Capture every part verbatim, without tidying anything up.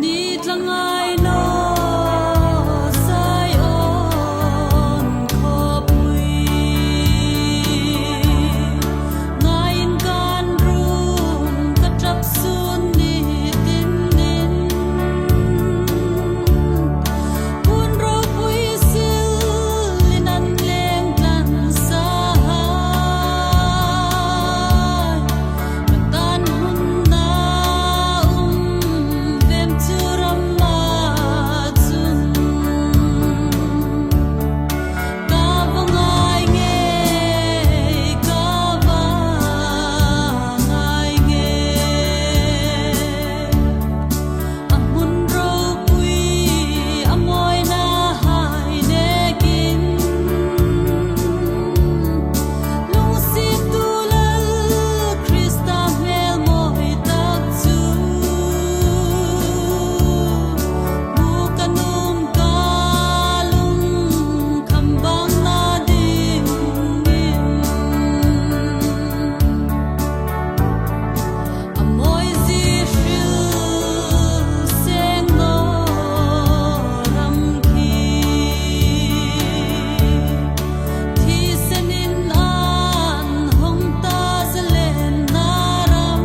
Ni tlangai naw Zion khawpui, ngaiin kan rum ka ṭap sun ni tin nin. Hun ropui silin an leng tlan sa hai, ka tan hun na um vem chu ram la chun. Ka va ngai ngei, ka va ngai ngei. A hmun ropui, a mawina hai nekin, lungsiettu Lal Krista hmel mawi tak chu, bu ka nuom ka lung kham bang na dingin. A mawi zie hril seng naw ram khi, thisenin an hawng ta zalenna ram.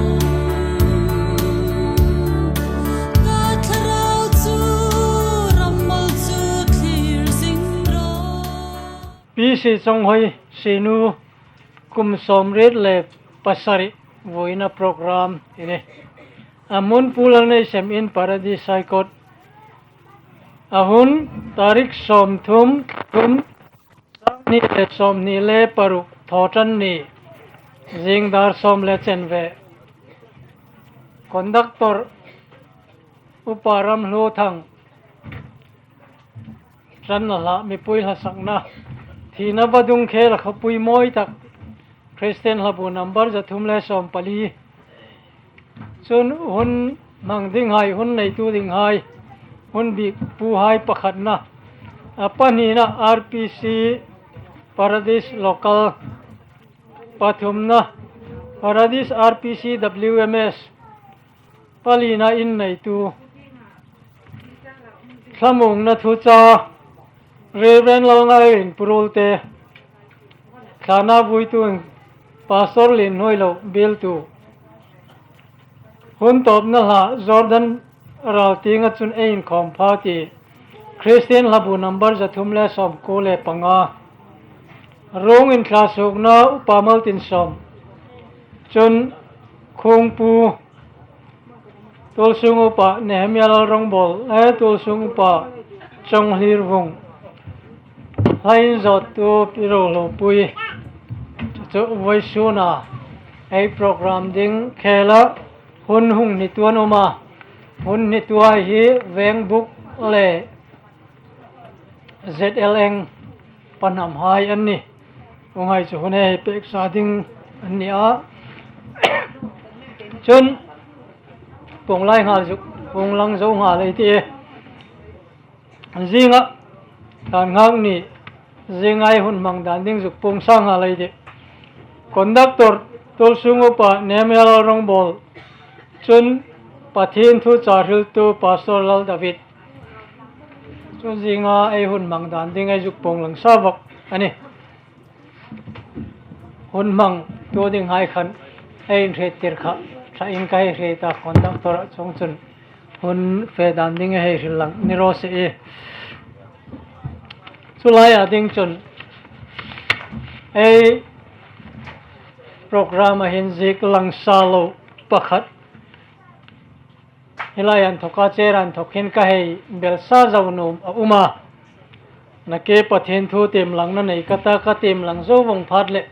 Ka thlarau chu ram mawl chu thlir zing ro. Pi Sichawnghawi, Sinu, kum sawmriet le pasari vuina program hi a nih. A hmun Pu Lalneisem Inn, Paradise High Court. A hun tarik sawmthum, thum, sanghni le sawmhni le paruk, Thawṭanni, zing dar sawm le chanve. Conductor Upa Ramhluthang, ṭanna hla, mipui hla sakna, thina vadung khela khawpui mawi tak, Christian hlabu number za thum le sawm pali. Chun hun hmang dinghai, hun neitu dinghai, hun biekpuhai pakhatna. A pahnina R P C Paradise Local, pathumna Paradise R P C W M S, palina in neitu. Thlamuongna thucha Reverend Lalngaireng Purulte, thlana vuitu Pastor Lienhnuoilo bieltu. Hun tawpna hla Jordan ral tienga chun ei inkhawm pha ti. Christian hlabu number za thum le sawmkuo le panga. Ruong inthla suokna Upa Maltinsawm. Chun Khungpu, Tulsung Upa Nehemia Lalrongbawl, eh, Tulsung Upa Chawnghlirvung. Hla inzawttu Pi Rohlopui. Chu chu vawisuna ei program ding khela hun hung hnitu an um a. Hun hnituhai hi Vengbuk le Z L Eng pahnamhai an nih. Hunghai chu hun hei pek sa ding an ni a. Chun puong lai nghal zuk, puong lang zo nghal ei tih. Zinga, dan nghak ni, zinga ei hun hmang dan ding zuk puong sa nghal ei tih. Conductor, Tulsung Upa Nehemia Lalrongbawl. Chun Pathien thu char hriltu Pastor Lal David. Chu zinga ei hun hmang dan ding ei zuk puong lang sa vak a nih. Hun hmangtu dinghai khan ei inhriettir kha ṭhain ka hei hriet a, conductor-a chuongchun hun fe dan ding ei hei hril lang ni raw se. Chu laia ding chun ei program-a hin ziek lang sa lo pakhat hi lai inthawka chair inthawk hin ka hei belsa zo nuom a um a. Nakie Pathien thu tiem langna nei ka ta, ka tiem lang zo vawng phat leh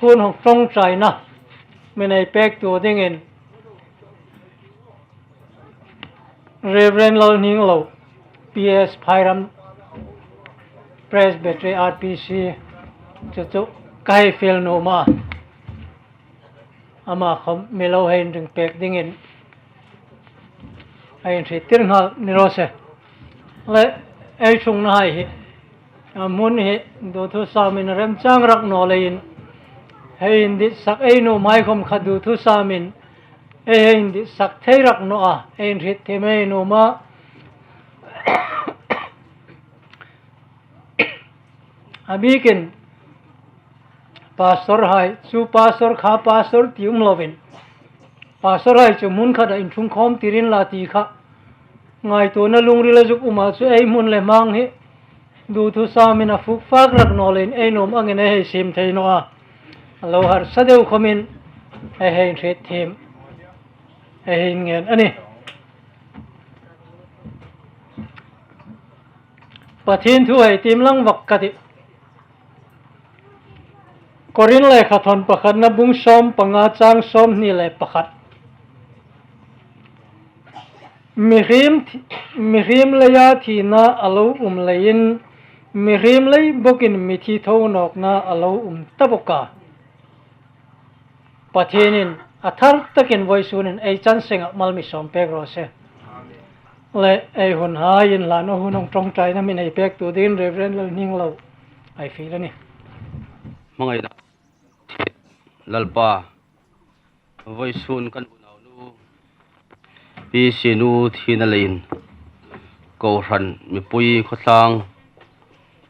hun hawng ṭawngṭaina mi nei pektu dingin Reverend Lalhnienglo, P S Phairam Presbytery R P C, chu chu ka hei fiel nuom a. Ama khawm mi lo hei inring pek dingin ei inhriettir nghal ni raw se. Le ei ṭhungnahai hi A hmun hi duthusâmin a remchâng rak naw leiin, hei inditsak ei nuom hai khawm kha duthusâmin ei hei inditsak thei rak naw a, ei inhrietthiem ei nuom a. A bîkin pastor hai chu, pastor kha pastor ti um loin, pastor hai chu hmun khata inṭhungkhâwm tir inla ti kha ngaituona lungrila zuk um a, chu ei hmun le hmang hi duthusâmin a fuk fak rak naw leiin ei nuom angin ei hei siem thei naw a. A lo harsa deu khawmin ei hei inhrietthiem ei hei ngen a nih. Pathien thu hei tiem lang vak ka tih. Korin lekhathawn pakhatna bung sawm panga chang sawmhni le pakhat. Mihriem thi-, mihriem leia thina a lo um leiin, mihriem lei bawkin mithi tho nawkna a lo um ta bawk a. Pathienin a thar takin vawisûnin ei chan sengah mal mi sawm pek raw se. Le ei hunhai inhlân hun hung ṭawngṭaina mi nei pektu dingin Reverend Lalhninglo ei fiel a nih. Hmangaina Lalpa, vawisûn kan unaunu Pi Sienu thina leiin kohran, mipui, khawtlâng,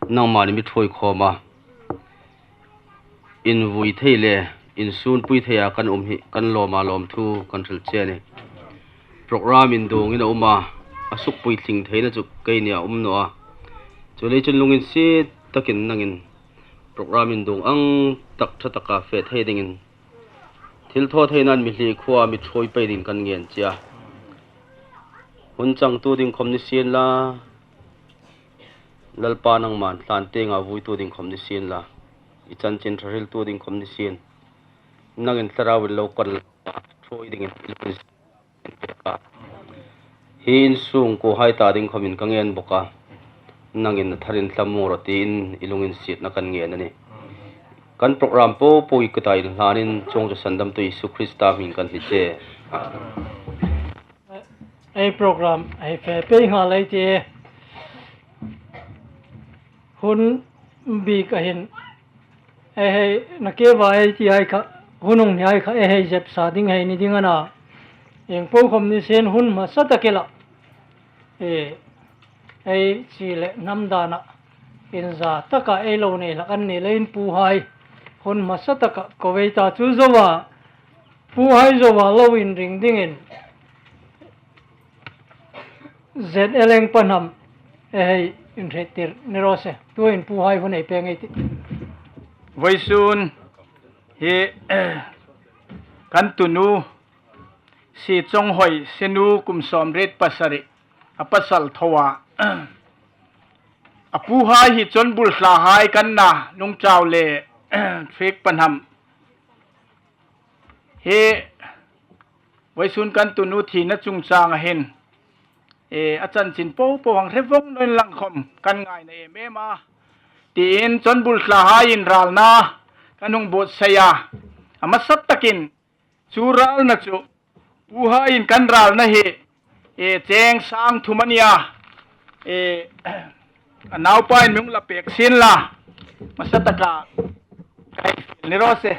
nangma'n mi ṭhuoi khâwm a, invui thei le insûnpui theia kan um hi kan lawma lawmthu kan hril che a nih. Program induongin a um a, a sukpuitling theina chu keini a um naw a. Chuleiin chun lunginsiet takin nangin program induong ang tak ṭha taka fe thei dingin, thilthawtheinain mi hlier khuoa mi ṭhuoi pei dingin kan ngen che a. Hun changtu ding khawm ni sienla, Lalpa nangma'n tlân tienga vuitu ding khawm ni sienla, i chanchin ṭha hriltu ding khawm ni sien, nangin thlarauin lo kan la ṭhuoi dingin hi insûngkuohai ta ding khawmin ka ngen bawk a, nangin a tharin thlamuong rawh tiin i lunginsietna kan ngen a nih. Kan program po po i kuta inhlânin chuong chu sandamtu Isu Krista hmingin kan hni che. Ei program hei fe pei nghal ei tih. Hun bîk a hin, ei hei, nakie va ei ti hai kha, hun hung ni hai kha ei hei zepsa ding hei ni ding a na. Ieng po khawm ni sien hun hmasa tak ei la, e, ei chi le hnam dana inza taka ei lo nei hlak an ni leiin puhai, hun hmasa taka Kuwaita chu zoa, puhai zoa lo inring dingin Z L N pa hnam ei hei inhriettir ni raw se. Tuhin puhai hun ei pêng ei tih. Vawisûn hi kan tunu Sichonghoi Sinu, kum sawmriet pasari, a pasal tho a. A puhai hi Chonbul thlahai kan na, Lungchau le Thiek pa hnam. Hi vawisûn kan tunu thina chungchânga hin, e, a chanchin po po hang hre vawng naw inla khawm kan ngaina em em a, tiin Chonbul thlahai inrâlna kan hung buotsai a. A hmasa takin chu râlna chu puhaiin kan râlna hi, e, cheng sâng thum a nia, e, a naupain mi hung la pêk sienla, hmasa taka ka hei fiel ni raw se.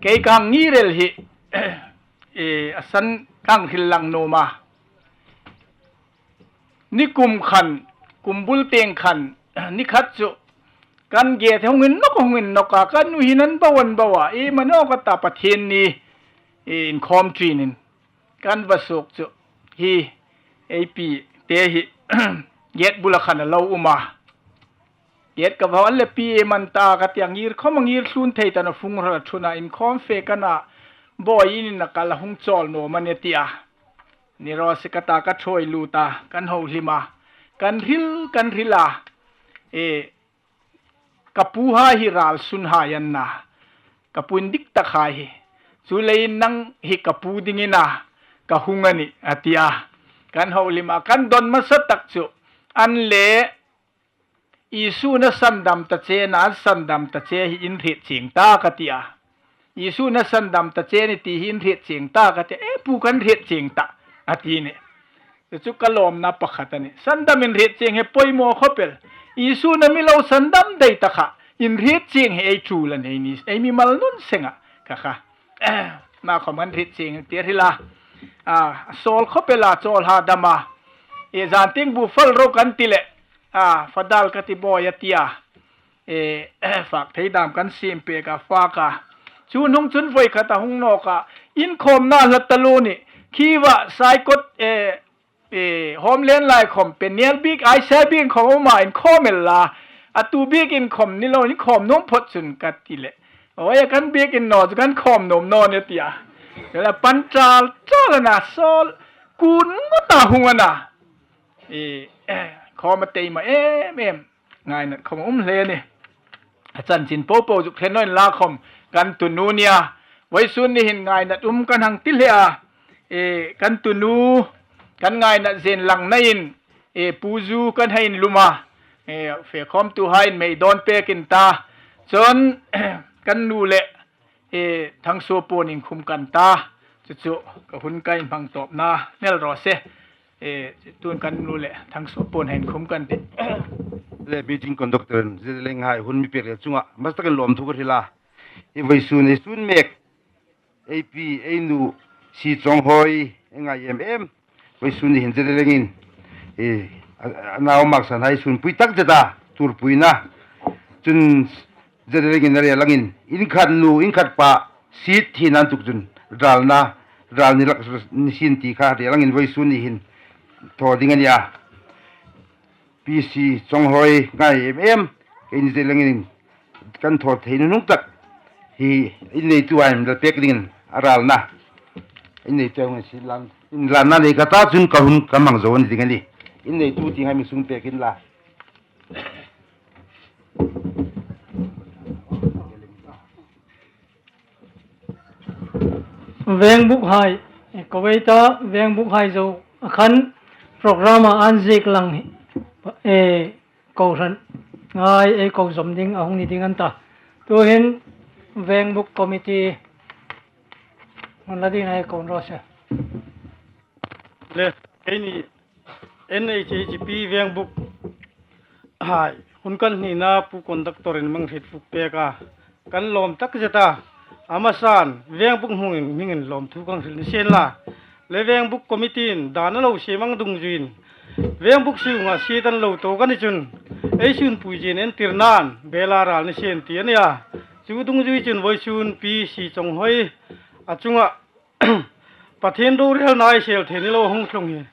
Kei ka ngîr el hi, e, a san ka hril lang nuom a. Nikum khan, kum bul tieng khan, ni khat chu kan gate hung innawk, hung innawk a, ka nu hin an bo, an bo a, iem a nawk a ta, Pathien ni, e, inkhâwm ṭinin kan va suok chu hi ei pi te hi gate bula khan a lo um a. Gate ka va hawng le, pi iem an ta ka ti a, ngîr khawm a ngîr thlûn thei ta naw, fung hral a ṭhun a, inkhâwm fe ka na, bawi inin a kal a, hung chawl nuom a ni ti a. Ni raw se ka ta, ka ṭhuoi lût a, kan hohlim a, kan hril, kan hril a. E, ka puhai hi râl sunhai an na, ka pu indiktakhai hi. Chuleiin nang hi ka pu dingin a ka hung a nih, a ti a. Kan hohlim a, kan dawn hmasa tak chu, an le Isu'n a sandam ta che, na'n sandam ta che hi in hriet chieng ta ka ti a. Isun a sandam ta che ni ti hi in hriet chieng ta ka ti, e pu kan hriet chieng ta, a ti ni. Chu chu ka lawmna pakhat a nih. Sandam in hriet chieng hi poimaw khawp el. Isun a mi lo sandam dai ta kha, in hriet chieng hi ei tul a nei ni, ei mimal nun senga ka kha. Na khawm an hriet chieng ti hrila. A, sawl khawp el a, chawl ha dam a. E, zan tieng bu fal ro kan ti le. A, fadal ka ti boi a ti a. E, fak thei dam kan siem pek a fak a. Chu hnung chun voi khat a hung nawk a. Inkhawmna hla taluo ni. Khi va Saikot, e, e, Homeland lai khawm, Peniel bik, Aisa bik khawm um a, inkhawm el la. A tu bik in khawm ni lo, inkhawm nuom phot chun ka ti le. Oi, kan bik in naw chu kan khawm nuom naw ni ti a. Chu la pan chal chal a na sawl. Kun ngot a hung a na. E, khawm a tei ma em em. Ngainat khawm um hle ni. A chanchin popo zuk thlen naw inla khawm kan tunu nia. Voisun ni hin ngainat um kan hang ti hle a. E, kan tunu, kan ngainat zen lang na in, e, pu zu kan hei inlum a. E, fe khawmtuhai in mei dawn pek in ta. Chun, kan nu le, e, Thangsuo puon inkhum kan ta. Chu chu, ka hun ka inhmang tawpna nel raw se. E, tun kan nu le Thangsuo puon hei inkhum kan tih. Le meeting conductor, Zelenghai hun mi pek le chunga, hmasa takin lawmthu ka hril a. I voisun, i sun mek. Ei pi, ei nu, si chawng hawi, ei ngai em em. Voisun ni hin Zelengain, e, a, a nau maksan hai sunpui tak zet a, turpuina. Chun Zelengain a rel angin, in khat nu, in khat pa, sit hi nan tuk chun, ralna, ral ni lak ni sin ti kha rel angin voisun ni hin thaw ding a nia. Pi si chawng hawi ngai em em, keini Zelengain kan thaw thei nunung tak hi in neitu a inla pek dingin a ralna. In neitu a hung si lan, inlanna nei ka ta chun ka hun ka hmang zo a ni ding a nih. In neitu tieng hai mi sung pek inla. Vengbukhai, Kuwaita vengbukhai zo a khan program a an ziek lang hi, e, kohran ngai ei ko zom ding a hung ni ding an ta. Tuhin vengbuk committee hung la ding ei ko raw se. Le, keini N H H P vengbuk hai, hun kan hnina pu conductor in mang hriet buk pek a, kan lawm tak zet a, a hmasan, vengbuk hmingin, hmingin lawmthu kan hril ni sien la. Le vengbuk committee in dan a lo siem ang dungzuiin, vengbuk sunga sit an lo tawk a ni chun, ei sunpui zin entir nan, bela ral ni sien ti a nia. Chu dungzui chun voisun pi si chawng hawi a chunga Pathien rorelna ei sel thei ni lo hung tlung hi.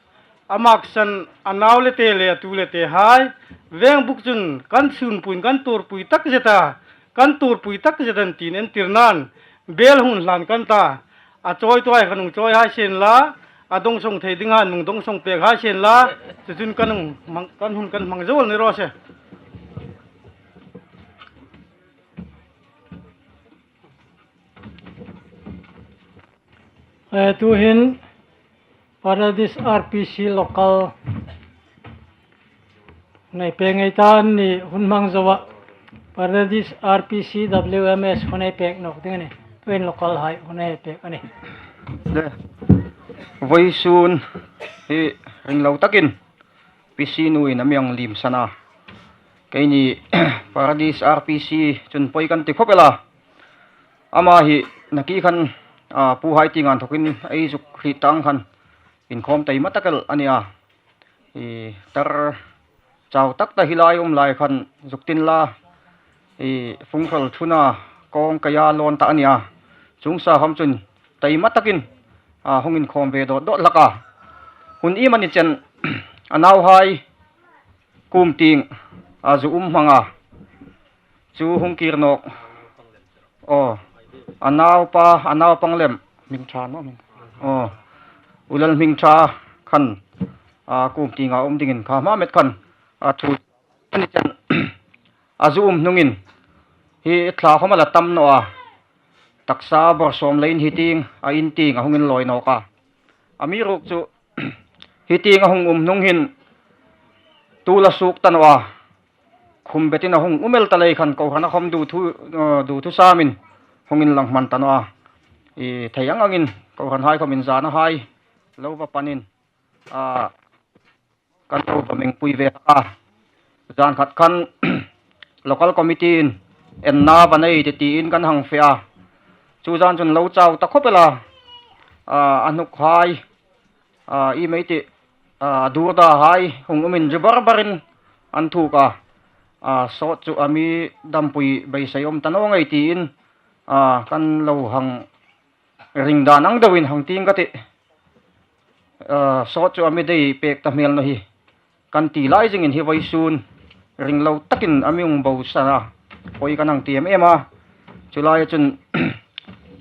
A maksan a nau le te le a tu le te hai. Vengbuk chun kan sunpuiin kan turpui tak zet a. Kan turpui tak zet an tiin entir nan. Bel hun hlan kan ta. A chawi tuai khan hung chawi hai sien la. A dawngsawng thei ding hai hung dawngsawng pek hai sien la. Chu chun kan hung hmang, kan hun kan hmang zo ni raw se. Eh, tuhin Paradise R P C local nei pek ngei ta an ni hun hmang zo a. Paradise R P C W M S hun ei pek nawk ding a nih. Tuhin local hai hun ei pek a nih. Le, voisun hi ring lo takin P C nuin a mi hang limsan a. Keini Paradise R P C chun poi kan ti khawp el a. Ama hi nakie khan, a, pu hai tieng inthokin ei zuk hriet tang khan inkhawm taima tak el a nia. I tar chau tak ta hi lai um lai khan zuk tin la. I fungkhal thuna kawng kaia lawn ta a nia. Chungsa khawm chun taima takin, a, hung inkhawm ve dawt dawt hlak a. Hun iemani chen a nauhai kum tieng a zu um hmang a. Chu hung kir nawk. Aw, a naupa, a naupang lem. Hmingṭha naw hming. Aw, U Lalhmingṭha khan, a, kum tienga um dingin kha hma met khan a thu a ni chen a zu um hnungin hi thla khawm a la tam naw a. Taksa bawr sawm leiin hi tieng a in tieng a hung inlawi nawk a. Amiruokchu hi tieng a hung um hnung hin tu la suok ta naw a. Khum betin a hung um el ta lei khan kohran a khawm du thu, eh, du thu samin hung inlang hman ta naw a. I thei ang angin kohranhai khawmin zanahai lo va panin, a, kan lo va mengpui ve hlak a. Zan khat khan local committee-in enna va nei ti tiin kan hang fe a. Chu zan chun lo chau ta khawp el a. A, a hnukhai, a, i mei ti, a, durdahai hung umin ri bar barin an thuk a. A, sawt chu a mi dampui beisei um ta naw ngei tiin, a, kan lo hang ring dan ang deuin hang ting ka ti. A, sawt chu a mi dei pek ta hmel naw hi kan ti lai zingin hi vawisun ring lo takin a mi hung bo san a, pawi kan hang ti em em a. Chu laia chun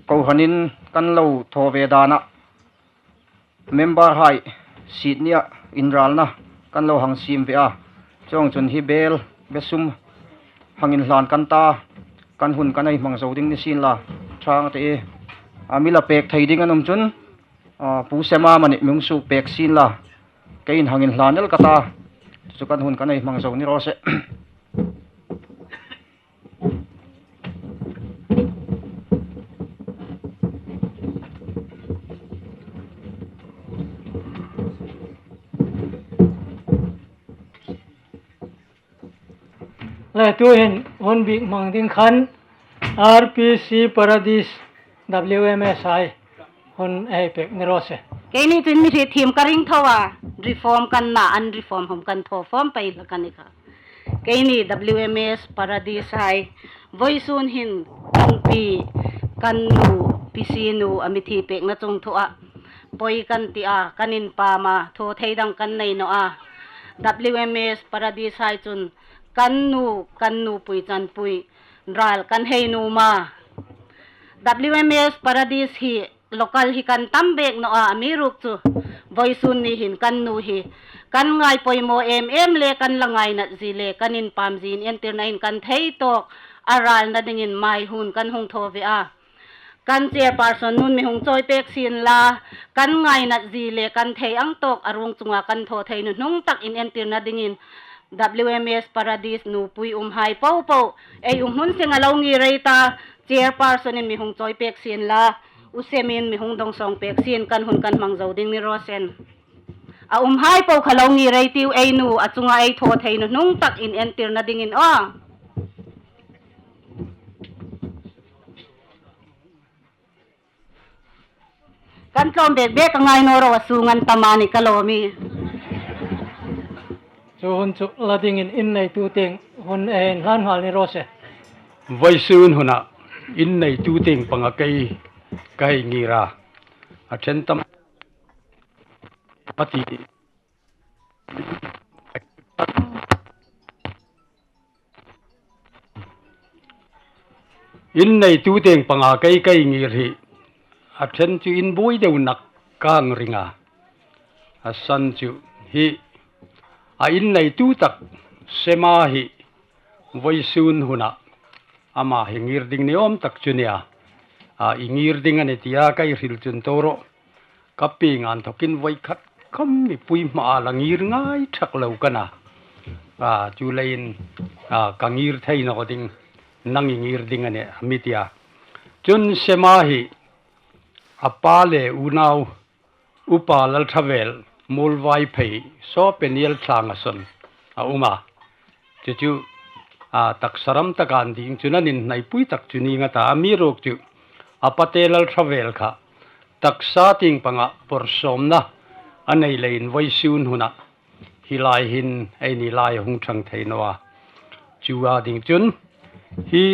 kohranin kan lo thaw ve dan a, memberhai sit nia inralna kan lo hang siem ve a. Chuong chun hi bel, be sum hang inhlan kan ta, kan hun kan hei hmang zo ding ni sien la, ṭhang te e. A mi la pek thei ding an um chun, a, Pu Sema mani mi hung suk pek sien la, keiin hang inhlan el ka ta. Chu kan hun kan hei hmang zo ni raw se. Le tuhin hun bik hmang ding khan R P C Paradise W M S hai hun ei pek ni raw se. Keini chun mi hriet thiem ka ring tho a, reform kan na, an reform hom kan thaw fawm pei hlak a ni kha. Keini W M S Paradise hai, vawisun hin kan pi, kan nu, Pi Sinu a mi thi pekna chungthu a pawi kan ti a, kan inpam a, thaw thei dang kan nei naw a. W M S Paradise hai chun kan nu, kan nupui chanpui ral kan hei nuom a. W M S Paradise hi local hi kan tam bek naw a, amiruokchu vawisun ni hin kan nu hi kan ngai poimaw em em le kan la ngainat zie le kan inpam zie inentirna hin kan thei tawk a ralna dingin mai hun kan hung thaw ve a. Kan chairperson nun mi hung chawi pek sien la, kan ngainat zie le kan thei ang tawk a ruong chunga kan thaw thei nuhnung tak inentirna dingin W M S Paradise nupui umhai popo ei um hmun seng a lo ngir ei ta, chairperson-in mi hung chawi pek sien la, U Semin mi hung dawngsawng pek sien, kan hun kan hmang zo ding ni raw se. A umhai po kha lo ngir ei tiu, ei nu a chunga ei thaw thei nuhnung tak inentirna dingin aw. Kan tlawm bek bek a ngai naw ro, a sung an tam a ni ka lawm ie. Chu hun chu la dingin inneitu tieng hun ei inhlan nghal ni raw se. Vawisun huna inneitu tieng panga kei ka hei ngir a. A ṭhen tam a ti. Inneitu tieng panga kei ka hei ngir hi, a ṭhen chu inbuoi deu nak ka hang ring a. A san chu hi, a inneitu tak Sema hi vawisun huna ama hi ngir ding ni awm tak chu nia. A, i ngir ding a ni tia ka hei hril chun tawk ro. Ka pieng inthokin voi khat khawm mipui hmaa la ngir ngai ṭhak lo ka na. A, chu leiin, a, ka ngir thei naw ding, nang i ngir ding a nih, a mi tia. Chun Sema hi a pa le unau, Upa Lalṭhavel, Muolvaiphei, Saw Peniel Thlanga saw a um a. Chu chu, a, taksa ram taka an ding chun an inhnaipui tak chu ning a ta, amiruokchu a pate Lalṭhavel kha taksa tieng panga bawrsawmna a nei leiin vawisun huna hi lai hin eini lai a hung ṭhang thei naw a. Chu a ding chun hi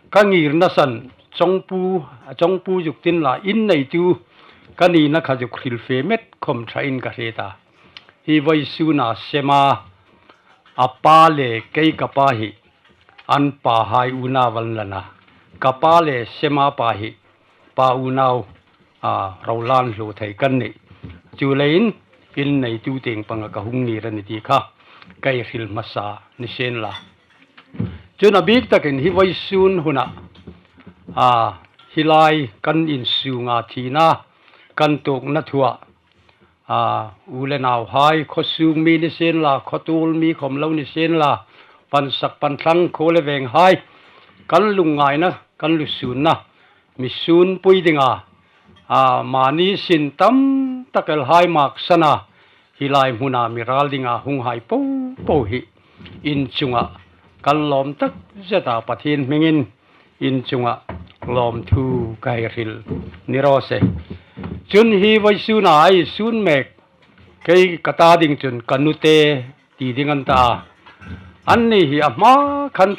ka ngirna san chawngpu, a chawngpu zuk tin la, inneitu ka nina kha zuk hril fe met khawm ṭhain ka hriet a. Hi vawisuna Sema a pa le kei ka pa hi an pahai unau an la na. Ka pa le Sema pa hi pa unau, a, ro lan hlu thei kan nih. Chu leiin inneitu tieng panga ka hung ngir a ni ti kha ka hei hril hmasa ni sien la. Chun a bik takin hi vawisun huna, a, hi lai kan insunga thina kan tuokna thua, a, u le nauhai, khaw sung mi ni sien la, khaw tuol mi khawm lo ni sien la, pansak panthlang khaw le venghai, kan lungngaina, kan lusunna, mi sunpui dinga, a, mani sin tam tak el hai mak sana, hi lai hmuna mi ral dinga hunghai po po hi in chunga kan lawm tak zeta Pathien hmingin in chunga lawmthu ka hei hril ni raw se. Chun hi vawisuna ei sun mek kei ka ta ding chun ka nute ti ding an ta a. Anni hi a hma khan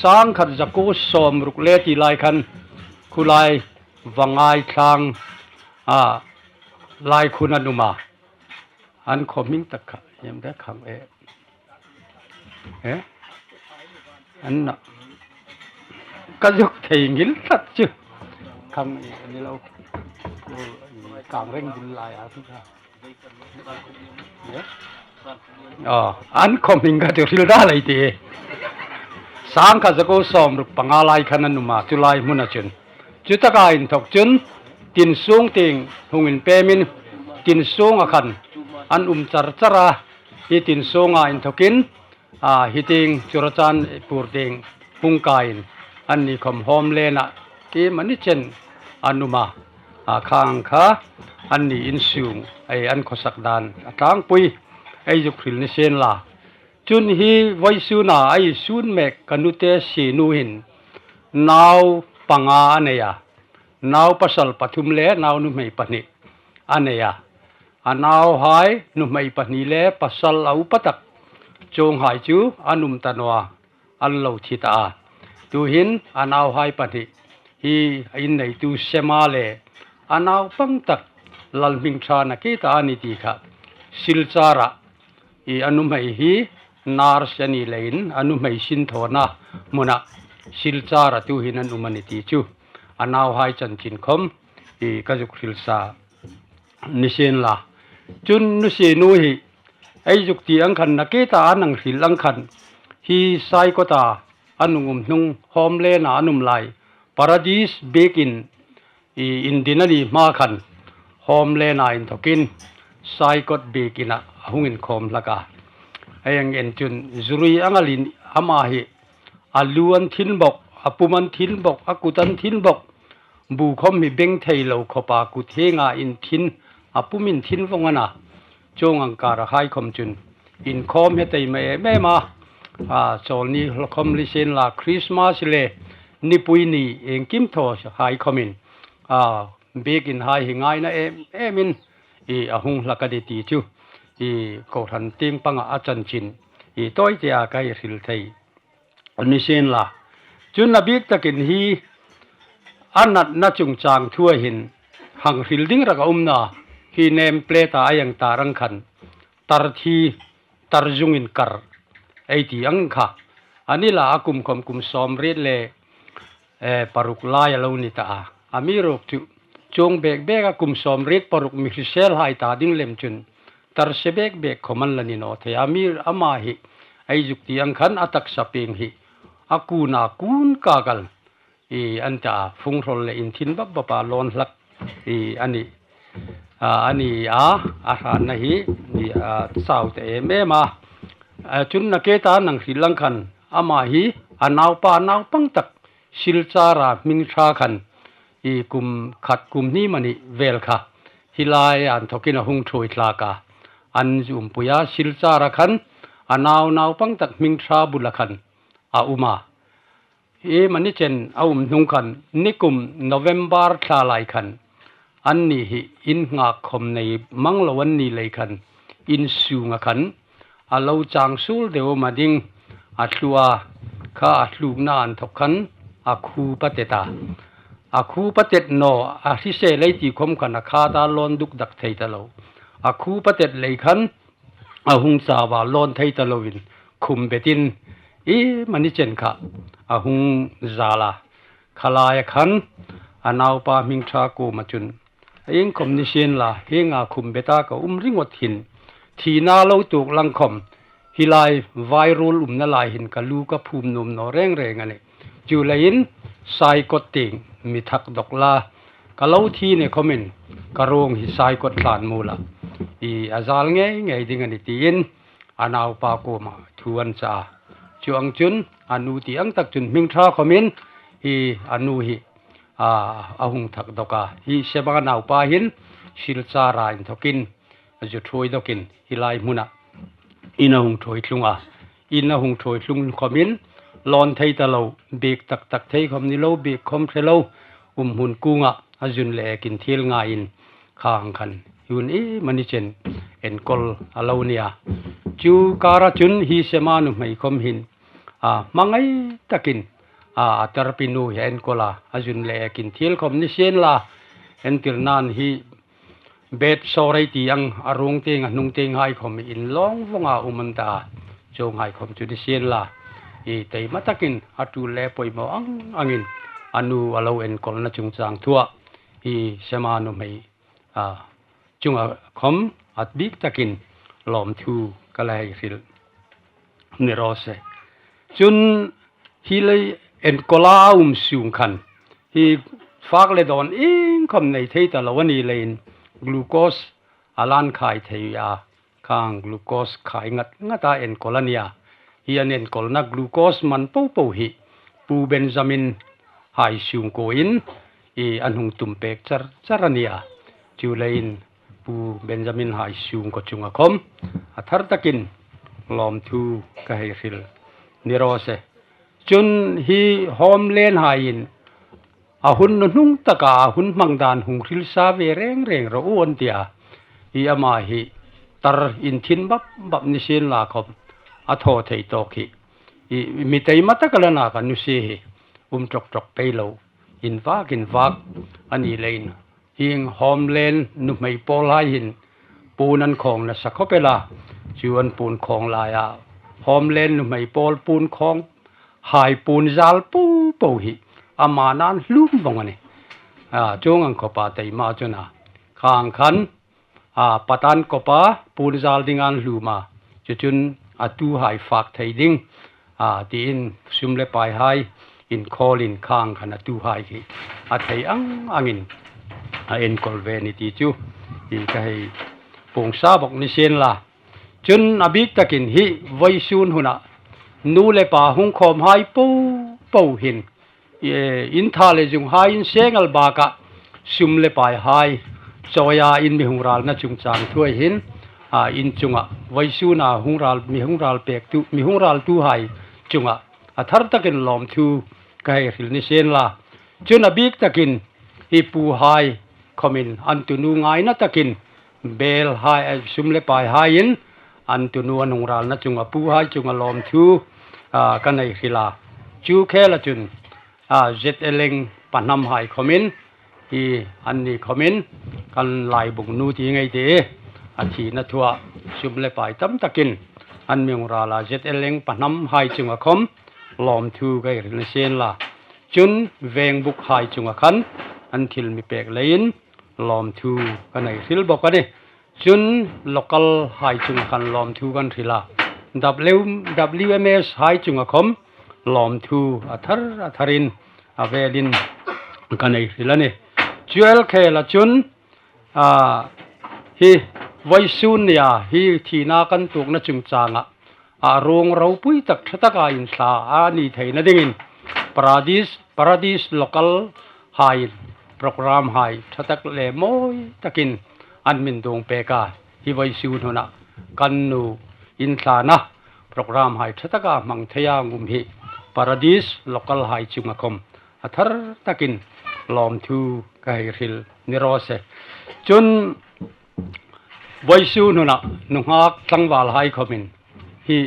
sangkhat zakuo sawmruk le ti lai khan khulai Vangai thlang a lai khun an um a. An khawm hming tak kha, em de khang e. E? An na. Ka zuk thei ngil tlat chu. Khang e, ni lo. Kang reng dil lai a thu kha. Aw, an khawm hming kha chu hril da lei ti. Sangkhat zakuo sawmruk panga lai khan an um a, chu lai hmuna chun. Chu taka inthok chun, tin sung tieng hung inpemin, tin sunga khan an um char char a, hi tin sunga inthokin, a, hi tieng Churachandpur tieng hung kaiin, anni khawm Homeland-a, iemani chen an um a, a, khang kha anni insung, ei, an khawsak dan a tlangpui, ei zuk hril ni sien la. Chun hi vawisuna ei sun mek ka nute sinu hin nau panga a nei a. Nau pasal pathum le nau nuhmei pahni a nei a. A nauhai nuhmei pahni le pasal a upa tak chuonghai chu an um ta naw a, an lo thi ta a. Tuhin a nauhai pahni hi a inneitu Sema le a naupang tak Lalhmingṭha nakie ta a ni ti kha Silchar-a, i, a nuhmei hi nurse a ni leiin a nuhmei sinthawna hmuna Silchar-a tuhin an um a ni ti chu a nauhai chanchin khawm, i, ka zuk hril sa ni sien la. Chun nu sinu hi ei zuk ti ang khan nakie ta a nang hril ang khan hi Saikot-a an hung um hnung Homeland-a an um lai Paradise biekin, i, indin a ni hma khan Homeland-a inthokin Saikot biekina a hung inkhawm hlak a. Ei ang en chun zuri ang a lien ama hi a lu an thin bawk, a pum an thin bawk, a kut an thin bawk. Bu khawm hi beng thei lo khawpa kut hienga inthin, a pum inthin vawng a na. Chuong ang kara hai khawm chun inkhawm he taima em em a. A, Chawlni khawm ni sien la Christmas le nipui ni iengkim thaw hai khawmin, a, biekin hai hi ngaina em emin, i, a hung hlak a ni ti chu, i, kohran tieng panga a chanchin, i, tawi tea ka hei hril thei ni sien la. Chun a bik takin hi a natna chungchang thua hin hang hril ding rak a um naw a, hi name plate-a ei ang tar ang khan tar thi, tar zung inkar ei ti ang kha. A ni la a kum khawm kum sawmriet le, eh, paruk lai a lo ni ta a. Amiruokchu chuong bek bek a kum sawmriet paruk mi hriselhai ta ding lem chun tar se bek bek khawm an la ni naw thei a. Ami, ama hi ei zuk ti ang khan a taksa pieng hi a kuna kun ka kal, i, an ta a, fung hrawl le inthin bap bapa lawn hlak, i, a ni, a, a ni a, a hranna hi, i, a, chau ta em em a. A, chun nakie ta nang hril ang khan ama hi a naupa naupang tak Silchar-a hming ṭha khan, i, kum khat kum hni mani vel kha hi lai inthokin a hung ṭhuoi hlak a. An zu umpui a, Silchar-a khan a nau naupang tak hming ṭha bula khan a um a. Iemani chen a um hnung khan nikum November thla lai khan anni hi innghak khawm nei mang lo an ni lei khan insunga khan a lo chang suol deu ma ding, a thlua kha a thlukna inthok khan a khu patet a. A khu patet naw, a hrisel ei ti khawm khan a kha ta lawn duk dak thei ta lo. A khu patet lei khan a hung chau a lawn thei ta loin khum betin iemani chen kha a hung zal a. Kha laia khan a naupa hming ṭha kuoma chun, iengkhawm ni sien la, hienga khum beta ka um ringawt hin thina lo tuok lang khawm hi lai vai ruol umna lai hin ka lu ka phum nuom naw reng reng a nih. Chuleiin Saikot tieng mi thak dawk la, ka lo thi ni khawmin ka ruong hi Saikot thlan mula, i, a zal ngei ngei ding a nih tiin a naupa kuoma thu an cha. Chuong chun a nu ti ang tak chun hming ṭha khawmin hi a nu hi a, a hung thak dawk a. Hi Sema naupa hin Silchar-a inthawkin a zu thuoi dawkin hi lai hmuna in a hung thuoi tlung a. In a hung thuoi tlung khawmin lawn thei ta lo, biek tak tak thei khawm ni lo, biek khawm hre lo, um hmun kunga a zun le ekin thil ngaiin khang khan hun iemani chen enkawl a lo ni a. Chu kara chun hi Sema nuhmei khawm hin, a, hmangai takin, a, a tarpinu hi a enkawl a, a zun le ekin thil khawm ni sien la, entirnan hi bet sawrei ti ang a ruong tieng a hnung tieng hai khawm inlawng vawnga um an ta a. Chuong hai khawm chu ni sien la, i taima takin a tul le poimaw ang angin a nu a lo enkawlna chungchang thua hi Sema nuhmei, a, chunga khawm a bik takin lawmthu ka la hei hril ni raw se. Chun hi lai enkawla um sung khan hi fak le dawn iengkhawm nei thei ta lo a ni leiin glucose a lan khai thei a, khang glucose khai ngat ngata enkawl a nia. Hi an enkawlna glucose man po po hi Pu Benjamin hai sung kuoin i an hung tum pek char char a nia. Chu leiin Pu Benjamin hai sung kuo chunga khawm a thar takin lawmthu ka hei hril ni raw se. Chun hi Homeland haiin a hun nuhnung taka a hun hmang dan hung hril sa ve reng reng ro u an tia. I ama hi tar inthin bap bap ni sien la khawm a thaw thei tawk hi. I mi taima taka lana ka nusie hi um ṭawk ṭawk pei lo, invak invak a ni leiin hieng Homeland nuhmei pawl hai hin puon an khawng nasa khawp el a. Chu an puon khawng laia Homeland nuhmei pawl puon khawng hai puon zal po po hi ama nan hlum vawng a ni. A, chuong ang khawpa taima chun a khang khan, a, Patan kawpa puon zal ding an hlum a. Chu chun a tuhai fak thei ding, a, tiin sum le pai hai inkhawlin khang khan a tuhai hi a thei ang angin a enkawl ve ni ti chu i ka hei puong sa bawk ni sien la. Chun a bik takin hi vawisun huna nu le pa hung khawm hai po po hin, e, in tha le zung hai in seng el baka sum le pai hai chawia in mi hung ralna chungchang thuoi hin, a, in chunga vawisuna hung ral, mi hung ral pek tu, mi hung ral tu hai chunga a thar takin lawmthu ka hei hril ni sien la. Chun a bik takin hi pu hai khawmin an tunu ngaina takin bel hai, a, sum le pai haiin an tunu an hung ralna chunga pu hai chunga lawmthu, a, ka nei hril a. Chu khela chun, a, Z L N Pahnam hai khawmin, hi anni khawmin kan laibung nu ti ngei te, a thina thua sum le pai tam takin an mi hung ral a, Z L N Pahnam hai chunga khawm lawmthu ka hei hril ni sien la. Chun Vengbuk hai chunga khan an thil mi pek leiin lawmthu ka nei hril bawk a ni. Chun local hai chunga khan lawmthu kan hril a. W, W M S hai chunga khawm lawmthu a thar a tharin a velin ka nei hril a ni. Chu el khela chun, a, hi vawisun nia hi thina kan tuokna chungchanga a ruong ropui tak ṭha taka inthla a ni theina dingin Paradis, Paradis local hai program hai ṭha tak le mawi takin an min dawng pek a. Hi vawisun huna kan nu inthlana program hai ṭha taka hmang theia ngum hi Paradis local hai chunga khawm a thar takin lawmthu ka hei hril ni raw se. Chun vawisun huna nunghak tlangval hai khawmin hi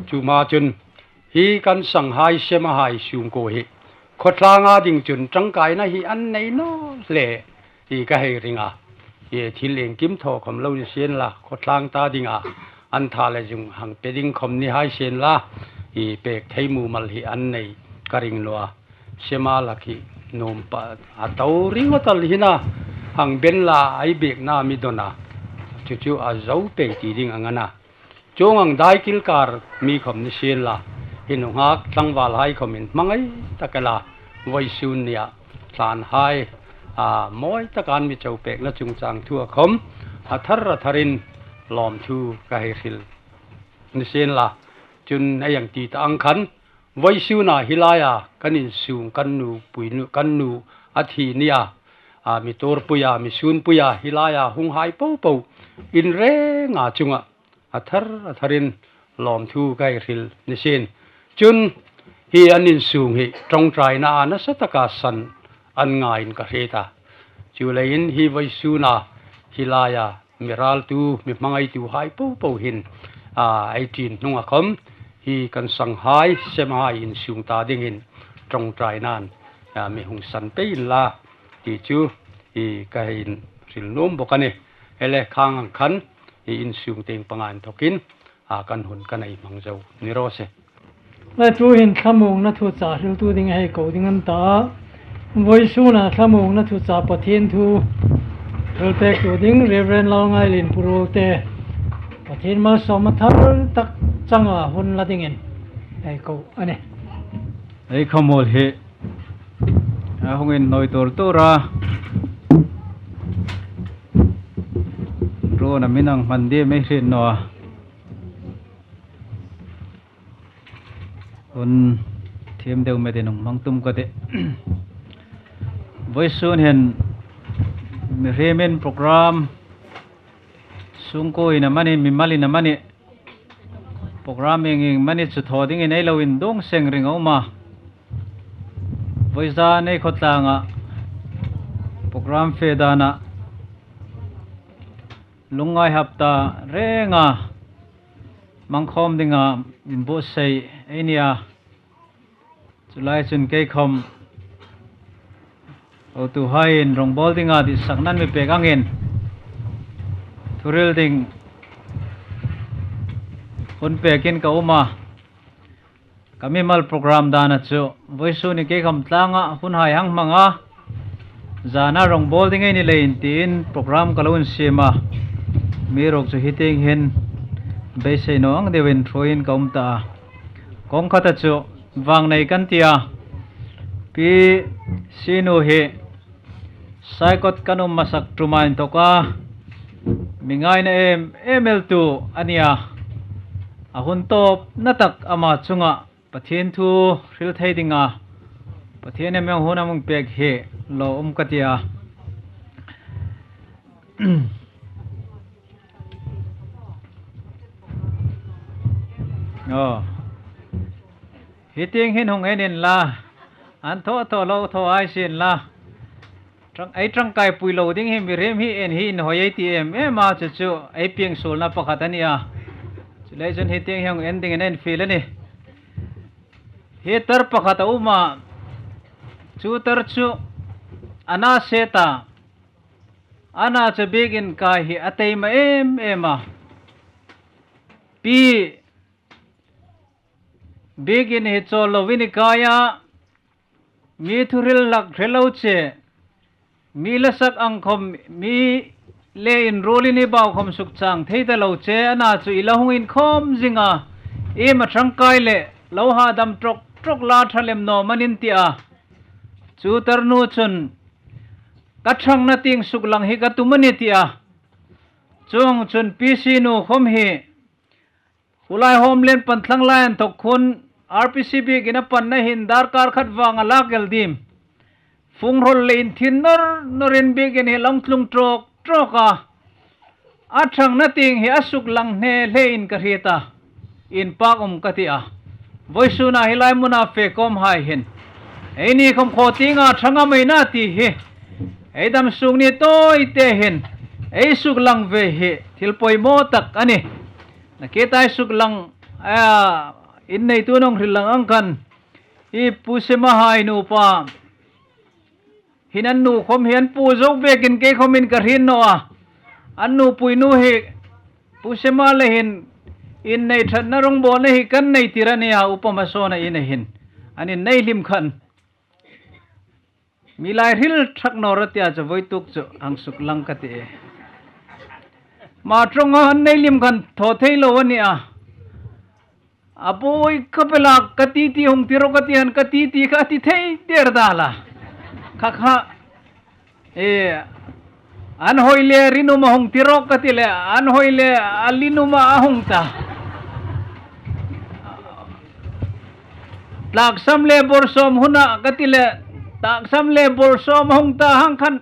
chuma chun hi kan sanghai Sema hai sung kuo hi khawtlanga ding chun ṭangkaina hi an nei naw hle hi ka hei ring a. Hi thil iengkim thaw khawm lo ni sien la, khawtlang ta dinga an tha le zung hang pe ding khawm ni hai sien la, hi pek thei mumal hi an nei ka ring naw a. Sema lak hi nuom pa a to ring a tal hina, hang ben la ei biekna mi dawn a, chu chu a zo pei ti ding ang a na. Chuong ang dai kil kar mi khawm ni sien la, hi nunghak tlangval hai khawmin hmangai tak el a, vawisun nia thlan hai, a, mawi taka an mi chau pekna chungchang thua khawm a thar a tharin lawmthu ka hei hril ni sien la. Chun ei ang ti ta ang khan Vawisuna hi laia kan insung, kan nupui nu, kan nu a thi nia, a, mi tuorpuia, mi sunpuia hi laia hunghai popo in renga chunga a thar a tharin lawmthu ka hei hril ni sin. Chun hi an insung hi ṭawngṭaina a nasa taka san an ngaiin ka hriet a. Chuleiin hi vawisuna hi laia mi raltu, mi hmangaituhai popo hin, a, ei ṭin hnunga khawm hi kan sanghai, semhai insung ta dingin ṭawngṭainain, a, mi hung san pei inla ti chu hi ka hei hril nuom bawk a nih. Ele khang ang khan hi insung tieng panga inthokin, a, kan hun kan hei hmang zo ni raw se. Le tuhin thlamuongna thuchah hriltu ding hei ko ding an ta. Vawisuna thlamuongna thuchah Pathien thu hril pektu ding Reverend Lalngailien Puruolte, Pathien malsawm a thar tak changa hun la dingin hei ko a nih. Ei khawmuol hi a hung inhnawi tuor tuor a, ruona min ang hman diem ei hriet naw a. Hun thiem deu metin hung hmang tum ka tih. Vawisun hin mihriemin program sungkuoin amanih, mimalin amanih, program ieng ieng amanih chu thaw dingin ei lo indung seng ring a um a. Vawizan ei khawtlanga program fe dana lungngai hap ta renga hmang khawm dinga inbuotsai ei ni a. Chu lai chun kei khawm hotuhaiin rawngbawl dinga ditsakna an mi pek angin thu hril ding hun pekin ka um a. Ka mimal program dana chu vawisun hi kei khawm tlanga hunhai hang hmang a, zana rawngbawl ding ei ni leiin tiin program ka lo insiem a. Amiruokchu hi tieng hin beisei naw ang deuin ṭhuoiin ka um ta a. Kawng khata chu vangnei kan ti a. Pi Sinu hi Saikot kan um masak ṭuma inthawka mi ngaina em em eltu a ni a. A hun tawpna tak ama chunga Pathien thu hril thei dinga Pathienin a mi hung hun a mi hung pek hi lawm ka ti a. Aw. Hi tieng hin hung en inla, an thaw thaw lo thaw hai sien la. Ṭang, ei ṭangkai pui lo ding hi mihriem hi en hi inhawi ei ti em em a, chu chu ei pieng suolna pakhat a ni a. Chuleiin chun hi tieng hi hung en dingin ei fiel a nih. Hi tar pakhat a um a, chu tar chu a na se ta, a na chu biekin kai hi a taima em em a. Pi, biekin hi chawl loin i kai a, mi thu hril hlak hre lo che, mi la sak ang khawm, mi le inruolin i bau khawm sukchang thei ta lo che, a na chu i la hung inkhawm zing a, iem a ṭangkai le lo hadam ṭawk ṭawk la ṭha lem naw am an ti a. Chu tarnu chun ka ṭhangna tieng suklang hi ka tum a nih ti a. Chuongchun Pi Sinu khawm hi Khulai Homeland pan thlang lai inthawk khun R P C biekin a panna hin darkar khat vanga lak el ding. Fung hrawl le inthin nawr nawrin biekin hi a lo tlung ṭawk ṭawk a. A ṭhangna tieng hi a suklang hne hlein ka hriet a. Inpak um ka ti a. Vawisuna hi lai hmuna fe khawmhai hin eini khawm khaw tienga ṭhang am ei na ti hi ei dam sung ni tawite hin ei suklang ve hi thil poimaw tak a nih. Nakie tai suklang, a, inneitu nong hril lang ang khan, hi Pu Sema hai nupa hin an nu khawm hi an pu zo bekin kei khawmin ka hriet naw a. An nupuinu hi Pu Sema le hin innei ṭhatna rawngbawlna hi kan nei tir a nih a, Upa Masawna ina hin. An innei hlim khan mi lai hril ṭhak naw ra tia chu voi tuk chu hang suklang ka ti e. Ma ṭawnga an nei hlim khan thaw thei lo a nih a. A buoi ka pe lak ka titi hung ti rawh ka ti han ka titi kha a ti thei der dal a. Kha kha. E, an hawi le rinuma hung ti rawh ka ti le, an hawi le a linuma a hung ta. Tlaksam le bawrsawm huna ka ti le, tlaksam le bawrsawm a hung ta hang khan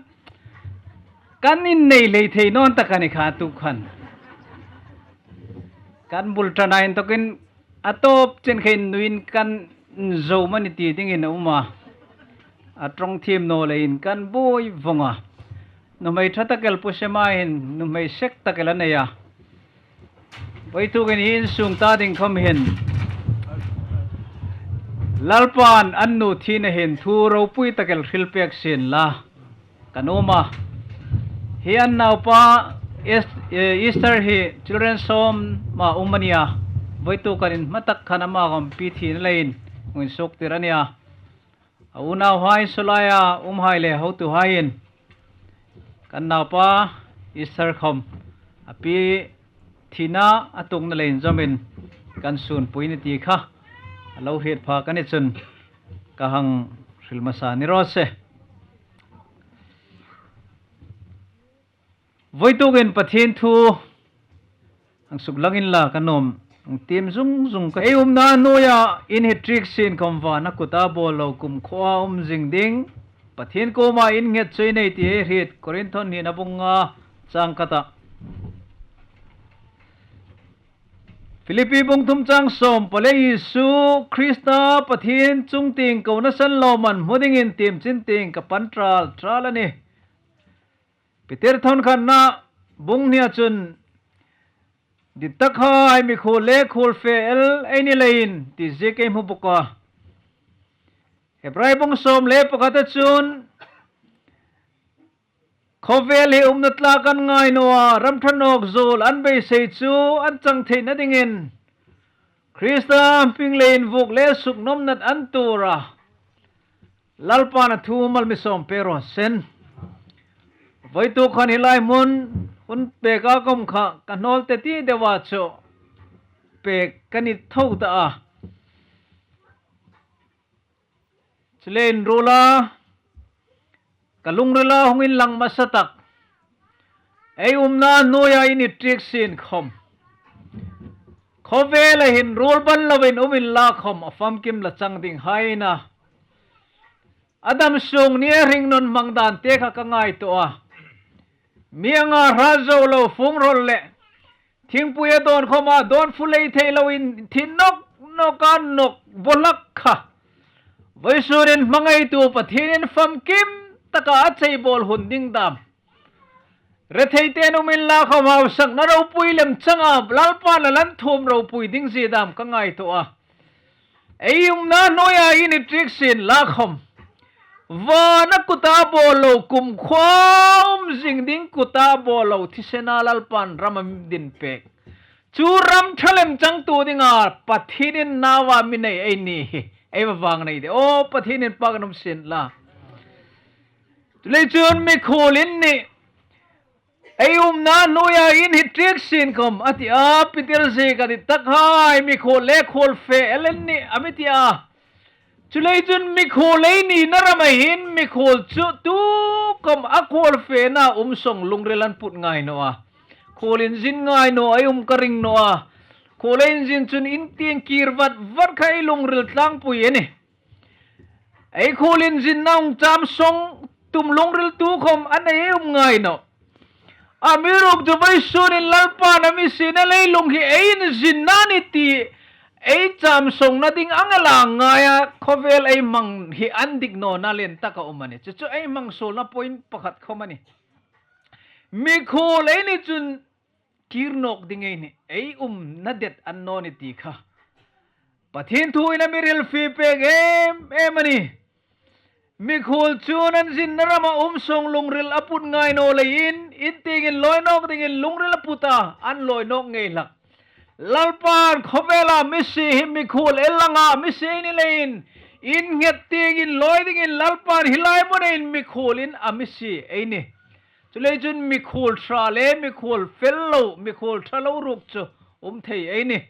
kan innei hlei thei naw tak a ni kha tu khan. Kan bul ṭan a inthawkin a tawp chen kha innuin kan zo mani ti dingin a um a. A ṭawng thiem naw leiin kan buoi vawng a. Nuhmei ṭha tak el Pu Sema hin nuhmei sek tak el a nei a. Vawituk hin hi insung ta ding khawm hin Lalpan an nu thina hin thu ropui tak el hril pek sien la ka nuom a. Hi an naupa Es-, eh, Esther hi Children's Home-a um a nia. Vawituk kan inhma tak khan ama khawm pi thina leiin hung insuoktir a nia. A unauhai, solaia umhai le hotuhaiin kan naupa Esther khawm a pi thina a tuokna lei inzawmin kan sunpui ni ti kha a lo hriet pha ka ni chun ka hang hril hmasa ni raw se. Vawituk hin Pathien thu hang suklang inla ka nuom, hang tiem zung zung ka. Ei umna hnuoia in hi ṭiek sien khawm, vana kuta bawl lo kumkhuoa um zing ding Pathien kuoma in nghet chu ei nei ti ei hriet Korinth hnuoina bung nga chang khatah. Philippi bung thum chang sawm pali, Isu Krista Pathien chungtieng kona san lawmman hmu dingin tiem chin tieng ka pan ṭal ṭal a nih. Peter thawnkhatna bung hnia chun, dittakhai, mikhuol le khuol fe el ei ni leiin, ti ziek ei hmu bawk a. Hebrai bung sawm le pakhata chun, khawvel hi umna tlak an ngai naw a, ram ṭha nawk zuol an beisei chu an chang theina dingin Krista hming leiin vuok le suknawmnat an tuor a. Lalpan a thu mal mi sawm pe raw se. Vawituk khan hi lai hmun hun peka khawm kha ka hnawl teti deu a chu pek ka ni tho ta a. Chuleiin ruola ka lungrila hung inlang hmasa tak, ei umna hnuoia in hi ṭiek sien khawm, khawvela hin ruol ban loin um inla khawm a famkim la chang ding hai a nih. A dam sung nia hringnun hmang dan te kha ka ngaituo a. Mi anga hrat zo lo fung rawl le thingpui a dawn khawma dawn fu lei thei loin thi nawk nawka nawk bo hlak kha, vawisun hin hmangaitu Pathienin famkim taka a cheibawl hun ding dam, retheiten um inla khawm hausakna ropui lem changa Lalpan a lan thuom ropui ding zie dam ka ngaituo a. Ei umna hnuoia in hi ṭiek sien la khawm, vana kuta bawl lo kumkhuoa um zing ding kuta bawl lo thisena Lalpan ram a mi din pek, chu ram ṭha lem changtu dinga Pathienin nauva mi nei ei ni hi ei va vang nei de. Aw, Pathienin pak nuom sien la. Chuleiin chun mikhuol in nih, ei umna hnuoia in hi ṭiek sien khawm a ti a. Peter ziek a, dittakhai, mikhuol le khuol fe el in nih a mi ti a. Chuleiin chun mikhuol ei nina rama hin mikhuol chu tu khawm a khuol fena um song lungril an put ngai naw a. Khuol inzin ngai naw ei um ka ring naw a. Khuol ei inzin chun in tieng kir vat vat kha ei lungril tlangpui a nih. Ei khuol inzinna hung cham song tum lungril tu khawm a nei ei um ngai naw. Amiruokchu vawisun hin Lalpan a mi siena leilung hi ei inzinna a nih ti ei cham songna ding ang a lang ngai a, khawvel ei hmang hi an dik nawna lien taka um a nih. Chu chu ei hmang suolna point pakhat khawm a nih. Mikhuol ei ni chun kir nawk ding ei nih, ei umna det a ni naw ni ti kha Pathien thuin a mi hrilfie pek em em a nih. Mikhuol chun an zinna rama um song lungril a put ngai naw leiin, in tieng inlawi nawk dingin lungril a put a, an lawi nawk ngei hlak. Lalpan khawvela mi sie hi mikhuol el anga mi sie ei ni leiin, in nghet tieng inlawi dingin Lalpan hi lai hmuna hin mikhuolin a mi sie ei nih. Chuleiin chun mikhuol ṭha le mikhuol fel lo, mikhuol ṭha lo ruok chu um thei ei nih.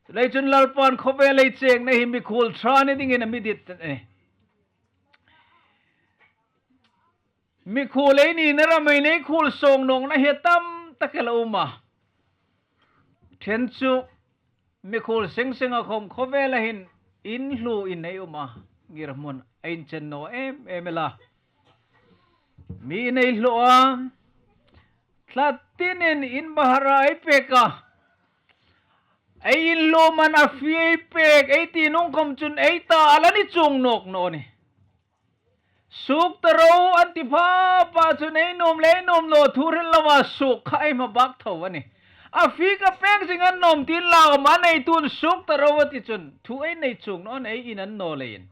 Chuleiin chun Lalpan khawvel ei chengna hi mikhuol ṭha ni dingin a mi dit a nih. Mikhuol ei nina rama hin ei khuol song nawkna hi a tam tak el a um a. Ṭhen chu mikhuol seng senga khawm khawvela hin inhluo in ei um a, ngirhmun a inchen naw em em el a. Mi in ei hlaw a, tlatinin in bahar ei pek a, ei inhluo man a fee ei pek ei ti hnung khom chun ei ta a la ni chuong nawk naw nih. Suok ta ro an ti pha pha chun ei nuom le nuom naw thu hril lova suok kha ei hmabak tho a nih. A fee ka pek zing a nuom ti inla khom a neitun suok ta ro a ti chun thu ei nei chuong naw a nih, ei in a ni naw leiin.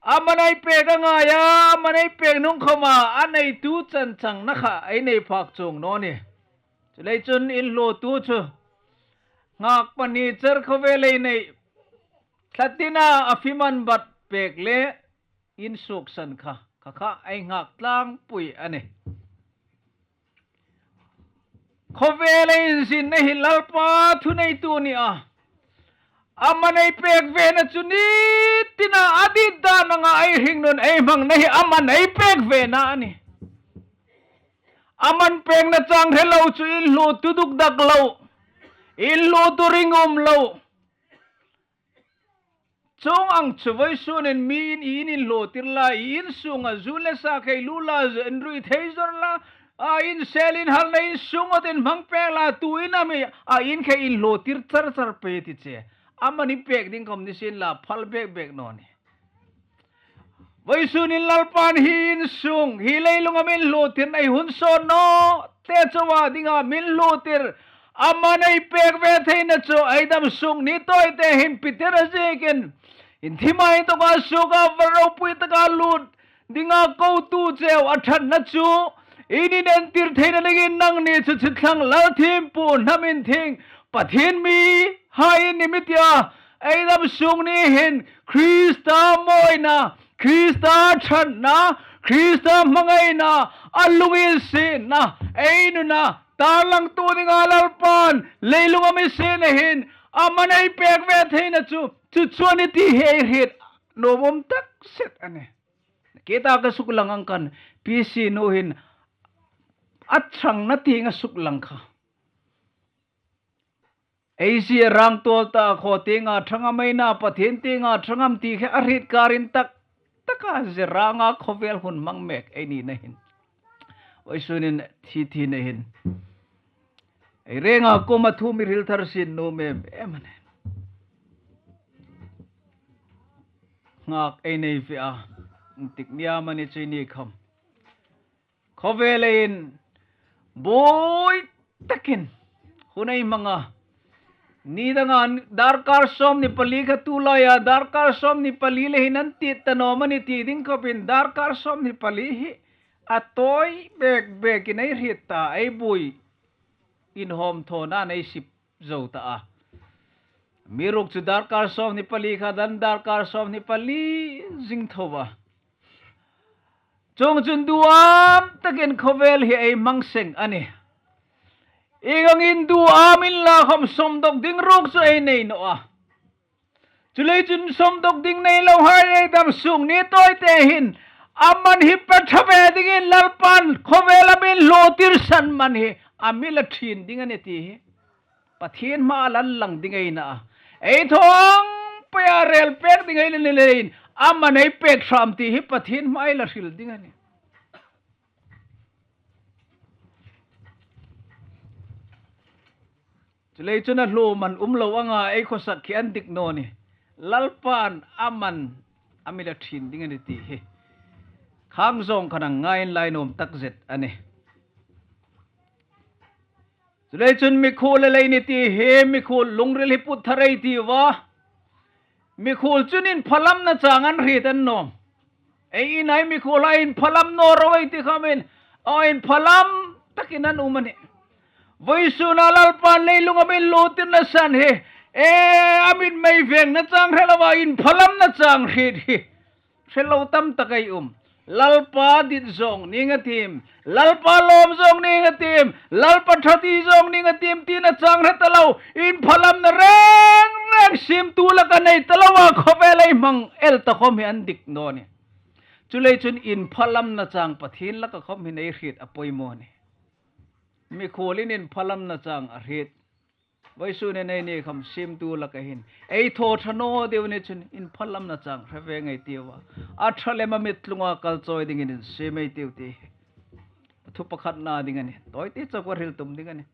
Aman ei pek a ngai a, aman ei pek hnung khoma a neitu chanchanna kha ei nei phak chuong naw a nih. Chuleiin chun inhluotu chu nghak pahni char khawvel ei nei, tlatina a fee man bat pek le insuoksan kha, kha kha ei nghak tlangpui a nih. Khawvel ei inzinna hi Lalpa thuneitu a ni a, aman ei pek vena chu ni tina a dit dan anga ei hringnun ei hmangna hi aman ei pek vena a nih. Aman pekna chang hre lo chu inhluotu dukdak lo, inhluotu ringum lo. Chuong ang chu vawisun in mi in i in inhluotir la, i in sunga zu le sa khei lu la, zu in rui thei zawr la, a in sel in halna in sung awt in hmang pek la, tuin a mi a in khei inhluotir char char pei ti che. Aman i pek ding khom ni sien la, phal bek bek naw a nih. Vawisun in Lalpan hi in sung, hi leilunga mi inhluotirna ei hun sawn naw te chauva dinga mi inhluotir, aman ei pek ve theina chu ei dam sung ni tawite hin Peter a ziekin, in thima inthoka suoka var ropui taka lut dinga kotu cheu a ṭhatna chu in in entir theina dingin nangni chu chithlang lal thiempu hnam inthieng Pathien mihai i nih mi tia, ei dam sung ni hin Krista mawina, Krista ṭhatna, Krista hmangaina, a lunginsietna ei nuna tarlangtu dinga Lalpan leilunga mi sietna hin aman ei pek ve theina chu chu chu a nih ti hi ei hriet nuom um tak zet a nih. Kei ta ka suklang ang khan P C nu hin a ṭhangna tienga suklang kha. Ei zie rang tuol ta khaw tienga ṭhang am ei na, Pathien tienga ṭhang am ti kha a hriet kar intak taka zie ranga khawvel hun hmang mek ei nina hin, vawisun in thi thina hin ei renga kuoma thu mi hril thar sien nuom em em a nih. Nghak ei nei ve a, intik nia mani chu i ni khom. Khawvel ei inbuoi takin hun ei hmang a. Ni danga darkar sawmhni pali kha tu laia darkar sawmhni pali le hin an ti ta naw am a ni ti ding khopin darkar sawmhni pali hi a tawi bek bekin ei hriet ta, ei buoi inhawm thawna ei sip zo ta a. Amiruokchu darkar sawmhni pali kha dan darkar sawmhni pali zing tho a. Chuongchun duam takin khawvel hi ei hmang seng a nih. Ieng angin duam inla khom sawmdawk ding ruok chu ei nei naw a. Chuleiin chun sawmdawk ding nei lohai ei dam sung ni tawite hin aman hi pe ṭha ve dingin Lalpan khawvela mi inhluotirsan man hi a mi la ṭhin ding a nih ti hi Pathien hmaa la inlang ding ei na a. Ei thawng peia rel pek ding ei ni leiin aman ei pek ṭha am ti hi Pathien hmaa ei la hril ding a nih. Chuleiin chun a hluo man um lo anga ei khawsak khi an dik naw nih. Lalpan aman a mi la ṭhin ding a nih ti hi khang zawng khan a ngai inla nuom tak zet a nih. Chuleiin chun mikhuol le lei ni ti hi mikhuol lungril hi put thar ei tiu a. Mikhuol chun inphalamna chang an hriet a nuom. Ei inhai mikhuolhai inphalam naw ro ei ti khomin a inphalam takin an um a nih. Vawisuna Lalpan leilunga mi inhluotirna san hi e, a mit mei vengna chang hre lova inphalamna chang hriet hi hre lo tam tak ei um. Lalpa dit zawng ning a tiem, Lalpa lawm zawng ning a tiem, Lalpa ṭha ti zawng ning a tiem tina chang hre ta lo, inphalamna reng reng siemtu laka nei ta loa khawvel ei hmang el ta khom hi an dik naw nih. Chuleiin chun inphalamna chang Pathien laka khom hin ei hriet a poimaw nih. Mikhuolin inphalamna chang a hriet. Vawisun hin eini khawm siemtu laka hin ei thaw ṭha naw deu ni chun inphalamna chang hre ve ngei tiu a. A ṭha lem a mit tlunga kal chawi dingin insiem ei tiu ti. Thu pakhatna ding a nih. Tawite chauh ka hril tum ding a nih.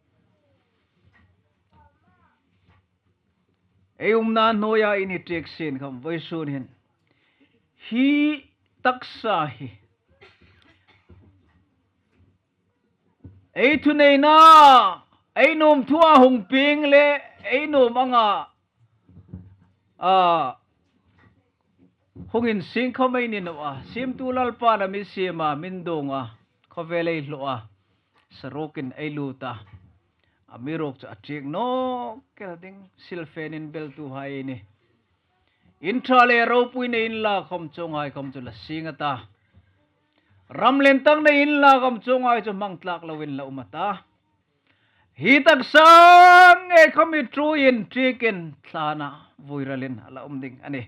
Ei umna hnuoia i ni ṭiek sien khawm vawisun hin hi taksa hi ei thuneina, ei nuom thua hung pieng le ei nuom anga, a, hung insing khawm ei ni naw a. Siemtu Lalpan a mi siem a, min dawng a, khawvel ei hlaw a, saruokin ei lut a. Amiruokchu a ṭiek nawk el ding silfen inbeltuhai ei nih. In ṭha le ropui nei inla khawm chuonghai khawm chu la sing a ta. Ram lien tak nei inla khawm chuonghai chu hmang tlak loin la um a ta. Hi taksa ngei khawm i ṭhuoiin ṭiekin thlana vui ralin a la um ding a nih.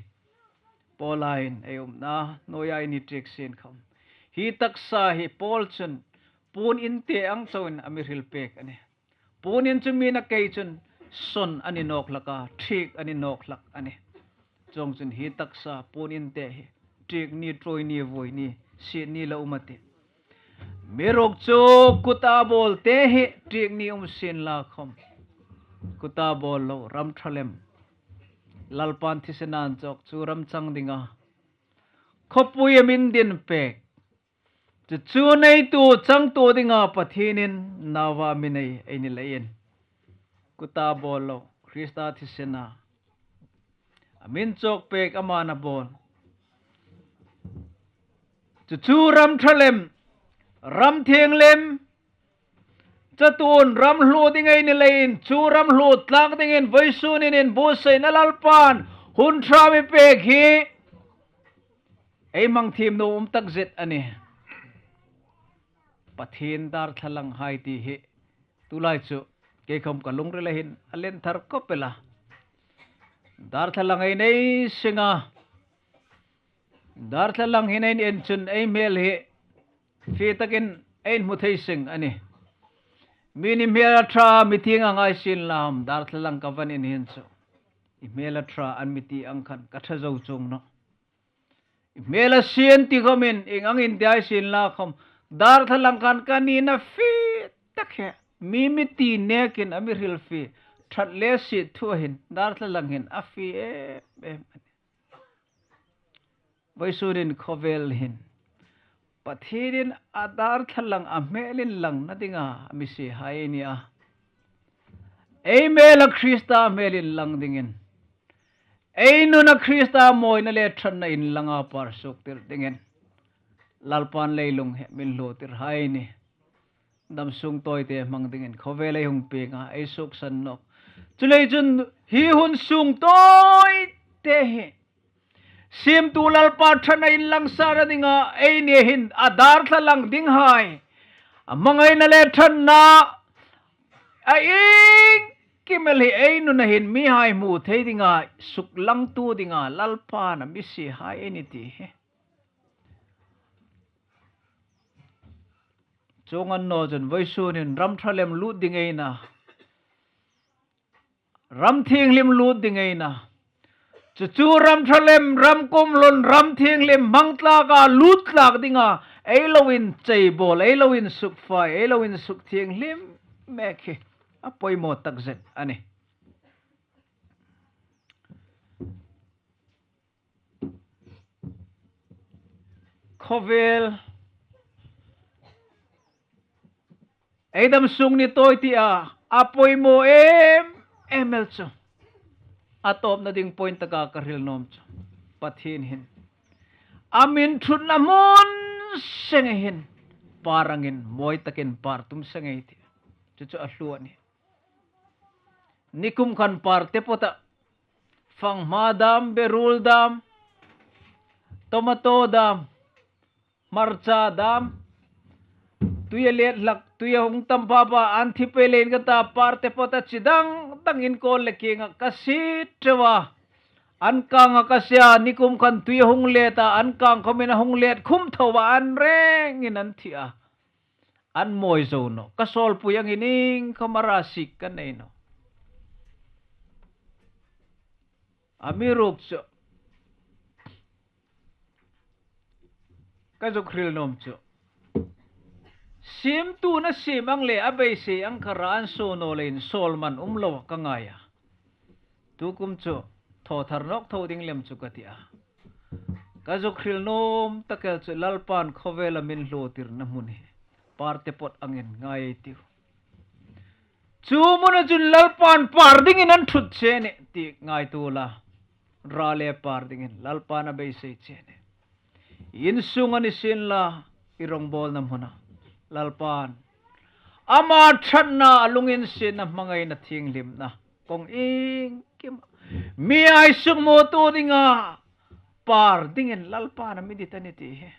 Paula'n ei umna hnuoia i ni ṭiek sien khawm hi taksa hi Paul chun puon inte ang chauhin a mi hril pek a nih. Puon in chu mi na kei chun sawn a ni nawk hlak a, ṭhiek a ni nawk hlak a nih. Chuongchun hi taksa puon inte hi ṭiek ni, ṭhuoi ni, vui ni, sie ni la um a tih. Amiruokchu kuta bawlte hi ṭiek ni um sienla khawm, kuta bawl lo, ram ṭha lem, Lalpan thisena chawk chu ram chang dinga khawpui a mi din pek. Chu chu neitu changtu dinga Pathienin nauva mi nei ei ni leiin, kuta bawl lo, Krista thisena a mi chawk pek, aman a bawl. Chu chu ram ṭha lem, ram thienghlim, chatuon ram hluo ding ei ni leiin, chu ram hluo tlak dingin vawisun hin inbuotsaina Lalpan hun ṭha mi pek hi ei hmang thiem nuom um takzet a nih. Pathien darthlalanghai ti hi tulai chu kei khawm ka lungrila hin a lien thar khawp el a. Darthlalang ei nei seng a, darthlalang hin ei en chun ei hmel hi fie takin ei hmu thei seng a nih. Mi'n i hmel a ṭha, mi thienga ngai sienla, darthlalang ka va en hin chu i hmel a ṭha an mi ti ang khan ka ṭha zo chuong nawh. I hmel a sie ti khawmin ieng angin ti hai sienla khawm, darthlalang khan ka nina fie tak hi mi mi ti nekin a mi hril fie. Ṭhat le sie thua hin darthlalang hin a fie em em a nih. Vawisun hin khawvel hin Pathienin a darthlalang a hmel inlangna dinga a mi siehai ei ni a. Ei hmela Krista hmel inlang dingin, ei nuna Krista mawina le ṭhatna inlanga par suoktir dingin Lalpan leilung hi a mi hluotirhai ei ni. Dam sung tawite hmang dingin khawvel ei hung pieng a, ei suoksan nawk. Chuleiin chun hi hun sung tawite hi siemtu Lalpa ṭhatna inlangsakna dinga ei ni hin a darthlalang dinghai, a hmangaina le ṭhatna a iengkim el hi ei nuna hin mihai hmu thei dinga, suklangtu dinga Lalpan a mi siehai ei ni ti hi. Chuong a ni naw chun vawisun hin ram ṭha lem lut ding ei na, ram thienghlim lut ding ei na. Chu chu ram ṭha lem, ram kumhlun, ram thienghlim hmang tlaka lut tlak dinga ei lo inchei bawl, ei lo insukfai, ei lo insukthienghlim mek hi a poimaw takzet a nih. Khawvel ei dam sung ni tawite a, a poimaw em em el chu, a tawpna ding point taka ka hril nuom chu, Pathien hin a mi ṭhutna hmun seng hin par angin mawi takin par tum seng ei tih. Chu chu a hluo a nih. Nikum khan parte pawta fanghma dam, berul dam, tomato dam, hmarcha dam, tui a let hlak, tui a hung tam pha pha, an thi pei leiin ka ta, parte pawta chi dang dang inkawl le kienga ka sie teuh a. An kanga ka sie a, nikum khan tui a hung let a, an kang khawmin a hung let khum tho a, an rengin an thi a. An mawi zo nawh. Ka sawlpui angin iengkhawm a ra sik ka nei nawh. Amiruokchu ka zuk hril nuom chu, siemtuna siem ang le a beisei ang kha ra an suo naw leiin sawlman um lo ka ngai a. Tukum chu thaw thar nawk tho ding lem chu ka ti a. Ka zuk hril nuom tak el chu Lalpan khawvela min hluotirna hmun hi par te pawt angin ngai ei tiu. Chu hmuna chun Lalpan par dingin an thut che ni ti ngaituo la. Ra le par dingin Lalpan a beisei che ni. Insung a ni sien la, i rongbawlna hmuna Lalpan ama ṭhatna, a lunginsietna, hmangaina, thienghlimna kawng iengkim, mi ei sukmutu dinga par dingin Lalpan a mi dit a ni ti hi.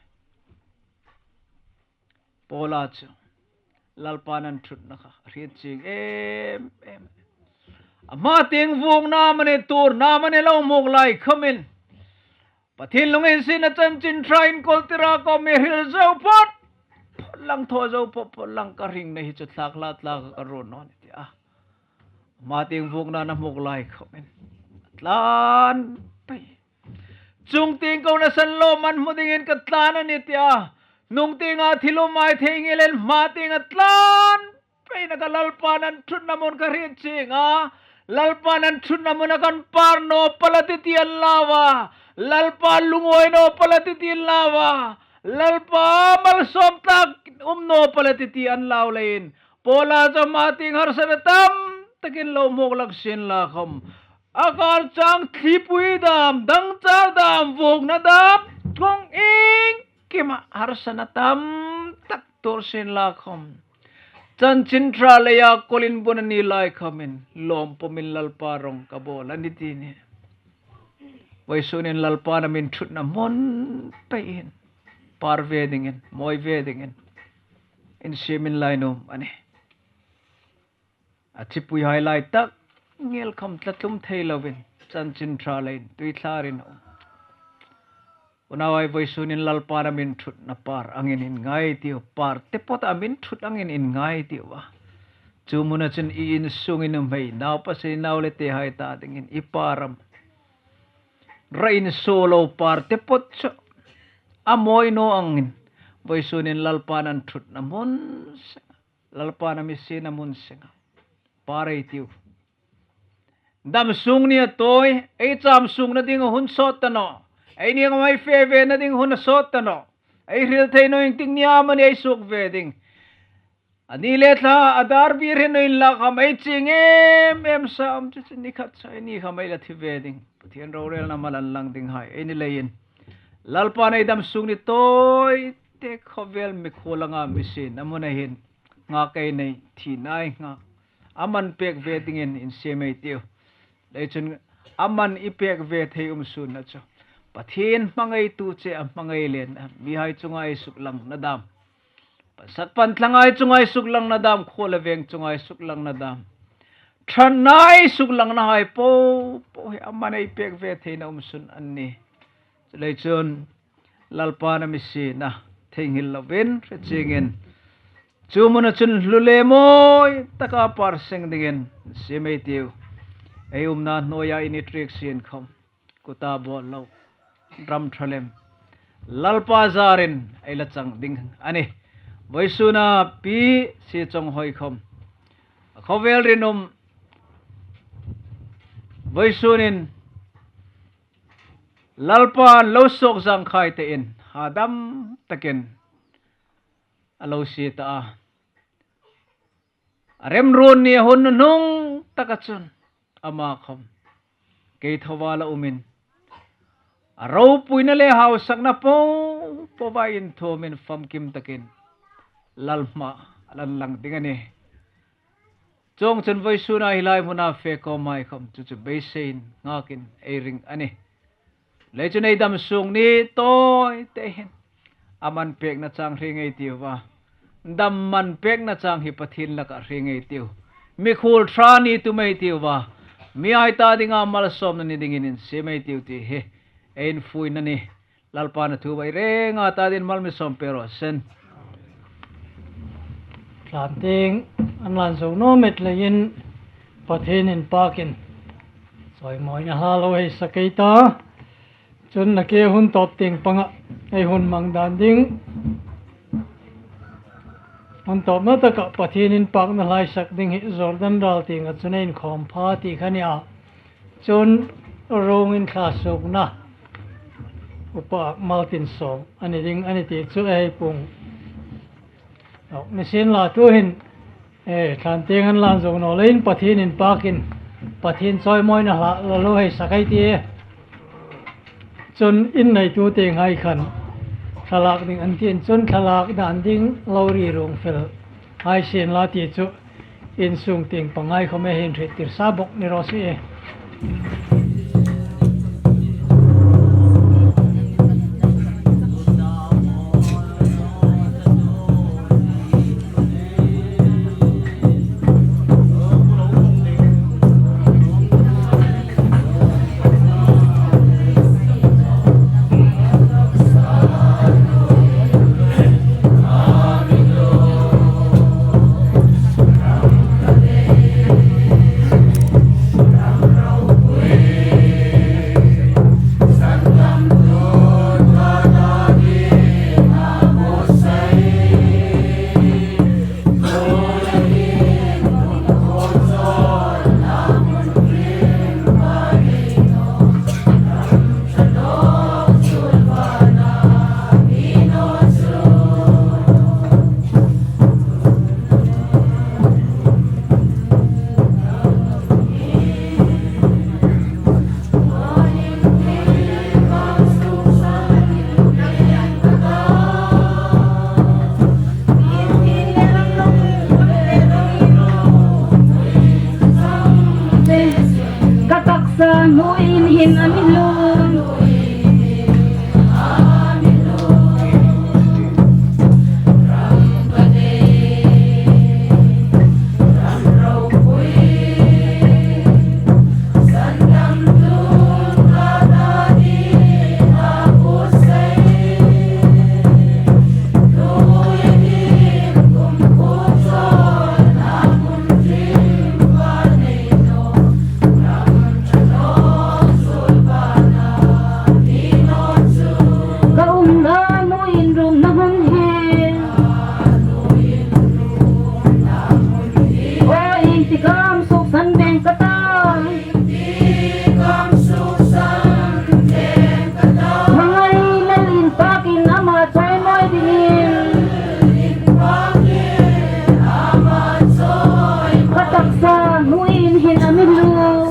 Paula chu Lalpan an thutna kha a hriet chieng em em. A hma tieng vuokna amani, tuorna amani lo hmuok lai khawmin, Pathien lunginsietna chanchin ṭha inkawl tira ka mi hril zo phawt phawt lang, thaw zo phawt phawt lang, ka hringna hi chu thlak hla thlak ka ruot naw ni ti a. Hma tieng vuokna a hmuok lai khawmin a tlan pei. Chungtieng kona san lawm an hmu dingin ka tlan a ni ti a. Hnungtienga thil um ei thei ngei leiin hma tienga tlan peina kha Lalpan an thutna hmun ka hriet chieng a. Lalpan an thutna hmuna kan par naw pal a titi an lau a. Lalpa lungawi naw pal a titi an lau a. Lalpa malsawm tak um naw pal a titi an lau leiin, Paula chu hma tieng harsatna tam takin lo hmuok lak sien la khawm, a kar chang thlipui dam, dangchar dam, vuokna dam kawng iengkima harsatna tam tak tuor sien la khawm, chanchin ṭha leia kawlinbun a ni lai khawmin lawm pumin Lalpa rawng ka bawl a ni ti ni. Vawisun hin Lalpan a min thutna hmun peiin par ve dingin, mawi ve dingin insiemin lai nuom a nih. A chipuihai lai tak ngei khawm tla tlum thei lovin chanchin ṭha leiin tui thlarin a um. Unauhai, vawisun hin Lalpan a min thutna par angin inngai ei tiu, par te pawt a min thut angin inngai ei tiu a. Chu hmuna chun i insungin nuhmei, naupa, sini, nau le tehai ta dingin i par am? Ra insuo lo par te pawt chu a mawi naw angin vawisun hin Lalpan an thutna hmun seng, Lalpan a mi sietna hmun senga par ei tiu. Dam sung ni a tawi, ei cham sungna ding hun sawt ta naw. Ei ni khawm ei fe vena ding hun a sawt ta naw. Ei hril thei naw ieng tik ni amani ei suok ve ding. A ni le thla a dar bir hin nuin la khawm ei chieng em em sa am chu chu ni khat chu ei ni khawm ei la thi ve ding. Pathien rorelna mal an lang dinghai ei ni leiin, Lalpan ei dam sung ni tawi te khawvel mikhuol anga mi sietna hmuna hin ngak ei nei, thina ei ngak. Aman pek ve dingin insiem ei tiu. Leiin chun aman i pek ve thei um sunna chu Pathien hmangaitu che a hmangai lenna, mihai chunga ei suklangna dam, pasak pan tlanghai chunga ei suklangna dam, khuo le veng chunga ei suklangna dam, ṭhatna ei suklangnahai po po hi aman ei pek ve theina um sun a nih. Chuleiin chun Lalpan a mi sietna theinghil lovin hre chiengin, chu hmuna chun hlu le mawi taka par seng dingin insiem ei tiu. Ei umna hnuoia inṭhung sien khawm, kuta bawl lo, ram ṭha lem, Lalpa zarin ei la chang ding a nih. Vawisuna Pi Sichonghoi khawm, a khawvel rinum, vawisunin Lalpan lo suok zangkhai tein hadam takin a lo sie ta a. A remruot ni hun hnung taka chun ama khawm keithoa la umin, a ropuina le hausakna po po vai inthuomin famkim takin Lal hmaa a la inlang ding a nih. Chuongchun vawisuna hi lai hmuna fe khawm ei khawm chu chu beiseiin ngakin ei ring a nih. Leiin chun ei dam sung ni tawi te hin aman pekna chang hre ngei tiu a. Dam man pekna chang hi Pathien laka hre ngei tiu. Mikhuol ṭha ni tum ei tiu a. Mihai ta dinga malsawmna ni dingin insiem ei tiu ti hi ei infuina a nih. Lalpan a thu ei renga ta dingin mal mi sawm pek raw se. Tlantieng an lan zo naw met leiin Pathien inpakin Chawimawina hla lo hei sak ei ta. Chun nakie hun tawp tieng panga ei hun hmang dan ding. Hun tawpna taka Pathien inpakna hla ei sak ding hi Jordan ral tienga chun ei inkhawm pha ti kha a nih a. Chun ruong inthla suokna Upa Maltinsawm a ni ding a nih ti chu ei puong. Aw, nisienla tuhin, eh, thlan tieng an lan zo naw leiin Pathien inpakin, Pathien chawimawina hla lo hei sak ei tih. Chun inneitu tienghai khan thlalak ding an tiin, chun thlalak dan ding lo ri ruong fel hai sienla ti chu insung tieng pangai khawm ei hin hriettir sa bawk ni raw se. Ka taksa hnuoiin hin a mi hlum. Ka umna hnuoiin rumna hmun hi. Aw, iengtik am suoksan veng ka ta. Hmangai lal inpakin ama chawimawi dingin. Ka taksa hnuoiin hin a mi hlum.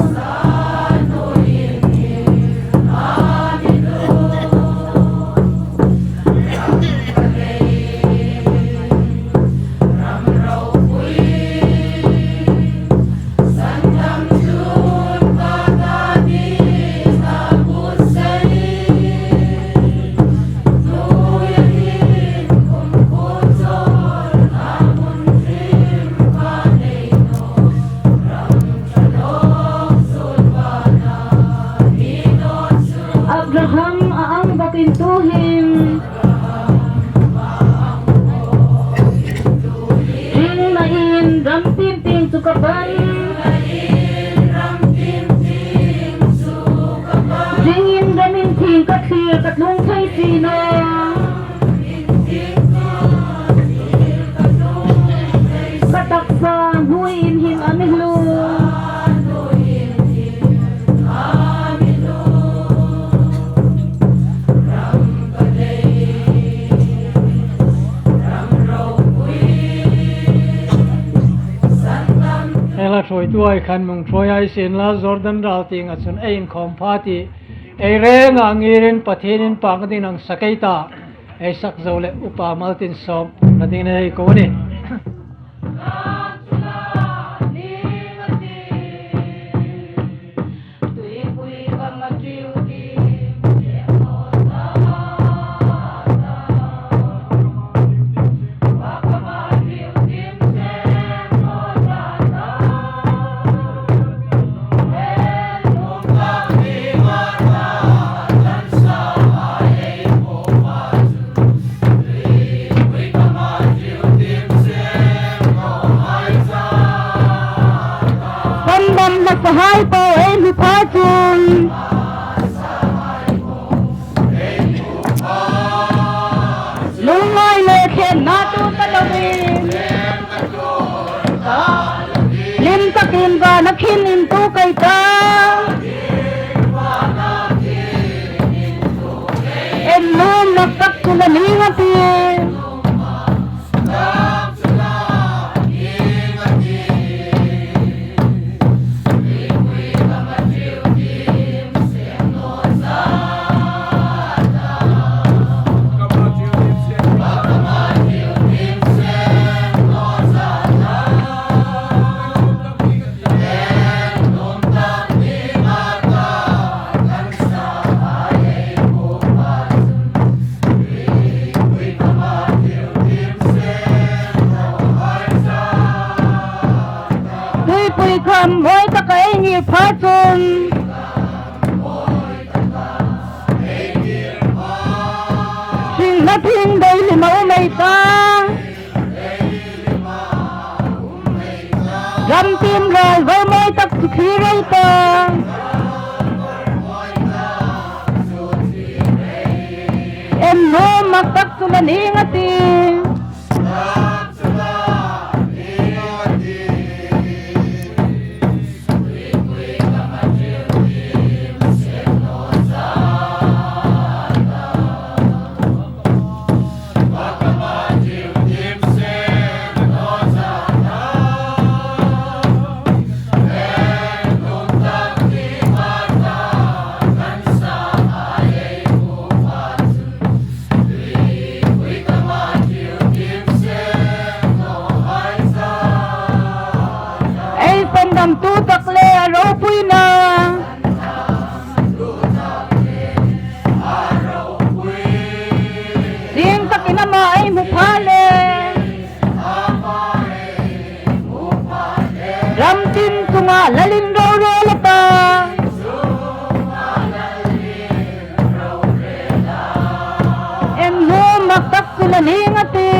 Abraham a ang bawkin tuhin. Ringna in ram tin ting chu ka pan. Ringin ram inthieng ka thlir ka tlung thei si naw. Ka taksa hnuoiin hin a mi hlum. Ei hla ṭhuoitu hai khan hmang ṭhuoi hai sienla, Jordan ral tienga chun ei inkhawm pha ti ei renga ngirin Pathien inpakna dingin hang sak ei ta. Ei sak zo leh Upa Maltinsawm na dingin ei ko a nih. Khin in tu kai ta. En nuom mak tak chu la ning a tih. Tuipui kham mawi taka ei ngir pha chun, hringna thing dei lima um ei ta. Ram tin ral val mawi tak chu khi rei ta. En nuom mak tak chu la ning a tih. Ei sandamtu tak le a ropuina. Ding takin ama ei hmu pha le. Ram tin chunga lalin ro ro la ta. En nuom mak tak chu la ning a tih.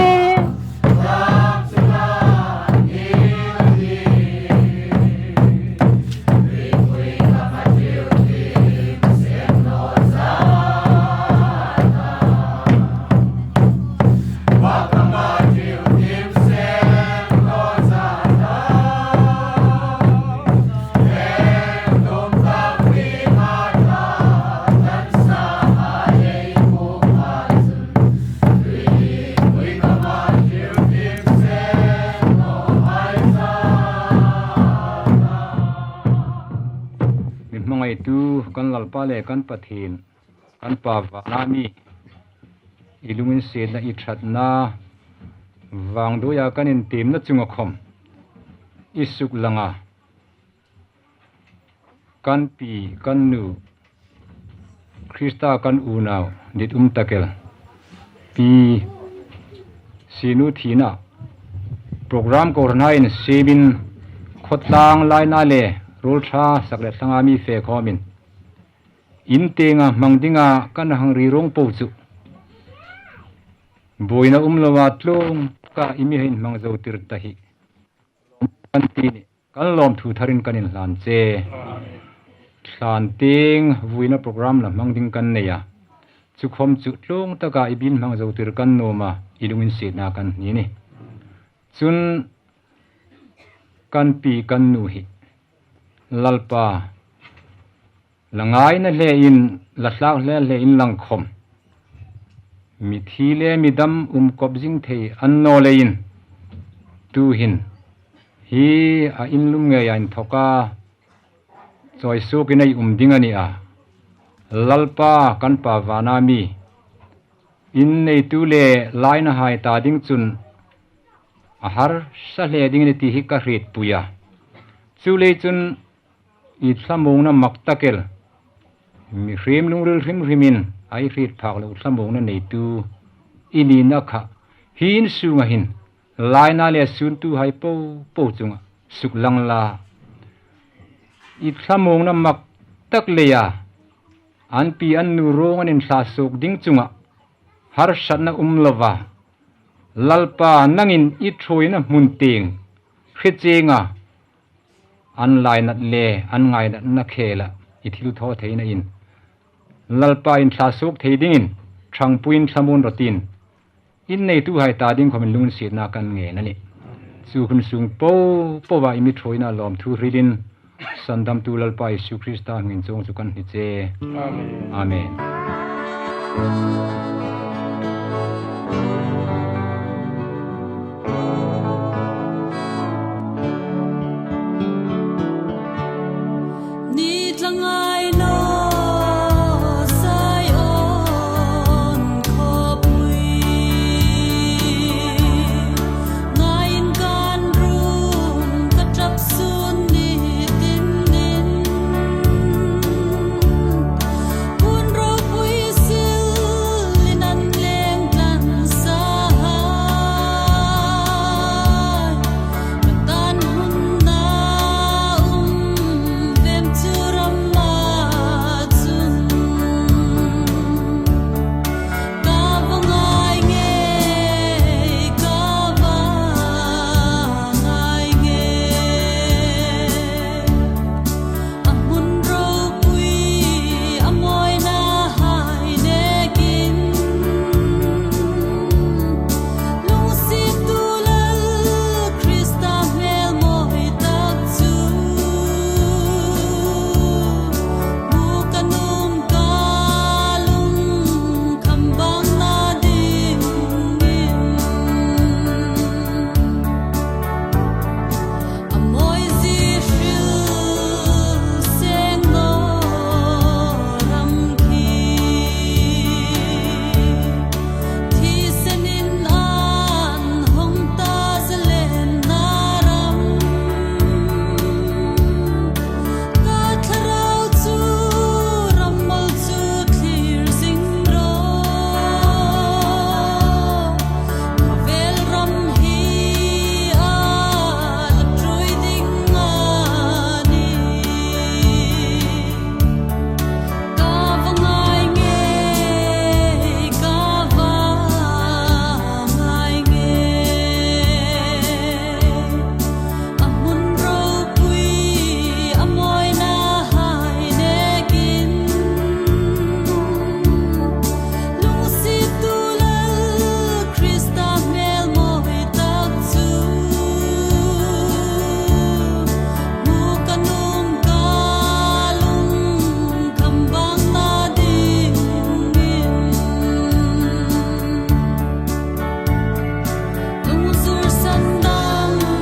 Mi hmangaitu kan Lalpa le kan Pathien, kan Pa vana mi, i lunginsietna, i ṭhatna, vangduoia kan intiemna chunga khawm i suklanga, kan pi, kan nu, Krista kan unau dit um tak el Pi Sinu thina program kohranhai insiemin khawtlang laina le ruol ṭha sak le thlanga mi fe khawmin in tienga hmang dinga kan hang ri ruong po chu buoina um loa tlung ka i mi hei hmang zo tir ta hi kan ti ni. Kan lawmthu tharin kan inhlan che. Thlan tieng vuina program la hmang ding kan nei a. Chu khawm chu tlung taka i biel hmang zo tir kan nuom a, i lunginsietna kan hni ni. Chun kan pi kan nu hi Lalpa la ngaina hle in, la thlak hle hle in lang khawm, mithi le midam um kop zing thei an naw leiin, tuhin hi a inlum ngeia inthoka chawi suokin ei um ding a ni a. Lalpa kan Pa vana mi, in neitu le lainahai ta ding chun a harsa hle ding a ni ti hi ka hrietpui a. Chuleiin chun i thlamuongna mak tak el, mihriem lungril hrim hrimin a i hriet phak lo thlamuongna neitu i nina kha hi in sunga hin laina le suntuhai po po chunga suklang la. I thlamuongna mak tak leia an pi an nu ruong an inthla suok ding chunga harsatna um lova, Lalpa nangin i ṭhuoina hmun tieng hre chienga an lainat le an ngainatna khela i thilthaw theina in Lalpa inthla suok thei dingin ṭhangpuiin thlamuon rawh tiin in neituhai ta ding khawmin lunginsietna kan ngen a nih. Chu hun sung po poa i mi ṭhuoina lawmthu hrilin Sandamtu Lalpa Isu Krista hmingin chuong chu kan hni che. Amen. Amen. Ni tlangai naw Zion khawpui, ngaiin kan rum ka ṭap sun ni tin nin. Hun ropui silin an leng tlan sa hai. Ka tan hun na um vem chu rama chun. Ka va ngai ngei, ka va ngai ngei. A hmun ropui, a mawina hai nekin. Lungsiettu Lal Krista hmel mawi tak chu. Hmu ka nuom ka lung kham bangna dingin. A mawi zie hril seng naw ram khi. Thisenin an hawng ta zalenna ram. Ka thlarau chu ram mal chu thlir zing ro. Khawvel ram hi a la ṭui ding a nih. Ka va ngai ngei, ka va ngai ngei. A hmun ropui, a mawina hai nekin. Lungsiettu Lal Krista hmel mawi tak chu. Hmu ka nuom ka lung kham bangna dingin. Lungzur sandamtu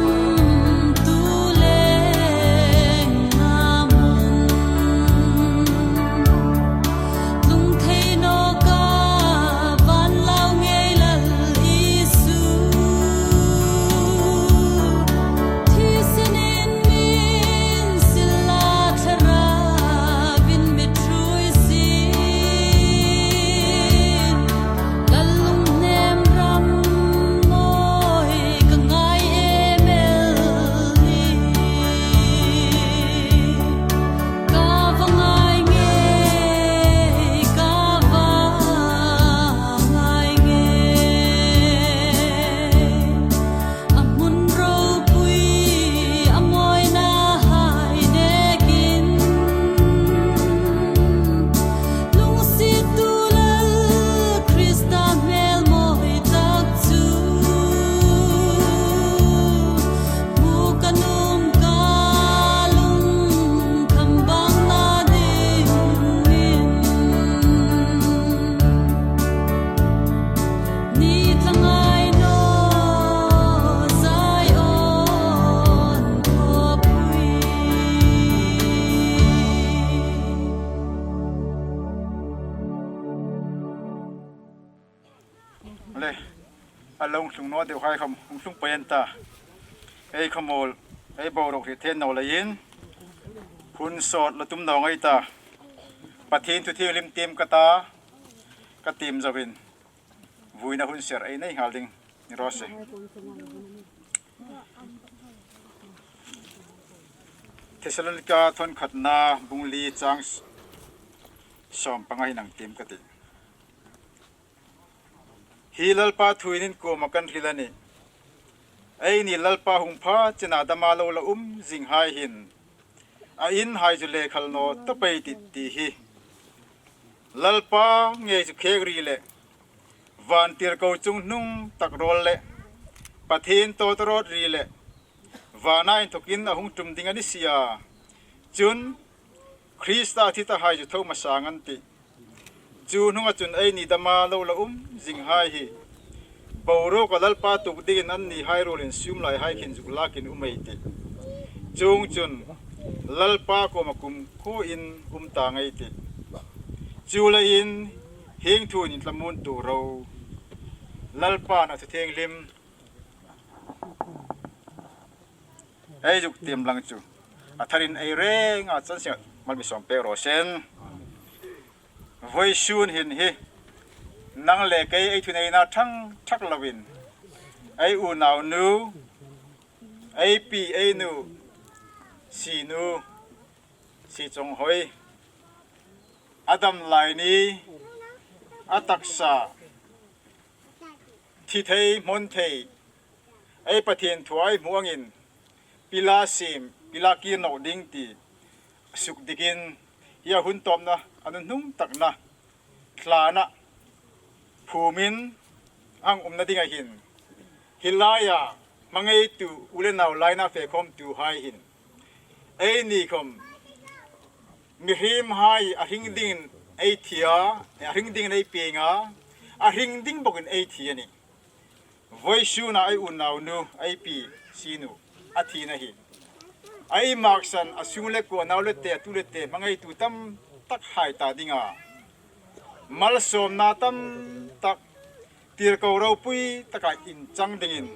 leng a hmun. Tlung thei nawka van lau ngei Lal Isu. Thisenin min sila thlarauin mi ṭhuoi sin. Lal lunghnem ram mawi ka ngai em el ni. Ka va ngai ngei, ka va ngai ngei. A hmun ropui, a mawina hai nekin. Lungsiettu Lal Krista hmel mawi tak chu. Hmu ka nuom ka lung kham bangna dingin. Ni tlangai naw Zion khawpui. Le, a lo tlung naw deu hai khawm, hung tlung pei an ta. Ei khawmawl, ei boruok hriet thei naw leiin. Hun sawt la tum naw ngei ta. Pathien thu thienghlim tiem ka ta, ka tiem zoin. Vuina hun ser ei nei nghal ding ni raw se. Thessalonika thawn khatna bung li chang s-, sawm panga hin hang tiem ka tih. Hi Lalpa thuin in kuoma kan hril a nih. Eini Lalpa hung pha chena dama lo la um zing hai hin. A in hai chu le khal naw ta pei tih ti hi. Lalpa ngei chu khek ri le, vantirko chunghnung tak rawl le, Pathien tawtawrawt ri le, vana inthokin a hung tum ding a ni si a. Chun Krista thi tahai chu tho hmasa an tih. Chu hnunga chun eini dama lo la um zinghai hi boruoka Lalpa tuok dingin annihai ruolin sum laihai khin zuk lakin um ei tih. Chuongchun Lalpa kuoma kumkhuoin um ta ngei ei tih. Chuleiin hieng thu hin inthlamuon tuo ro. Lalpan a thu thienghlim ei zuk tiem lang chu a tharin ei renga chan seng mal mi sawm pek raw se. Vawisun hin hi nang le kei ei thuneina thang thak loin ei unaunu, ei pi, ei nu, Sinu, Si Chonghoi, a dam lai ni, a taksa thi thei hmawn thei, ei Pathien thu ei hmu angin pila siem, pila kir nawk ding ti suk dikin hi a hun tawpna a nuhnung takna thlana phumin ang umna dinga hin hi laia hmangaitu u le nau laina fe khawmtuhai hin eini khawm mihriemhai a hring dingin ei thi a, a hring dingin ei pieng a, a hring ding bawkin ei thi a nih. Vawisuna ei unaunu, ei pi Sinu a thina hi ei maksan a sung le kuo, a nau le te, a tu le te hmangaitu tam takhai ta dinga malsawmna tam tak tirko ropui taka inchang dingin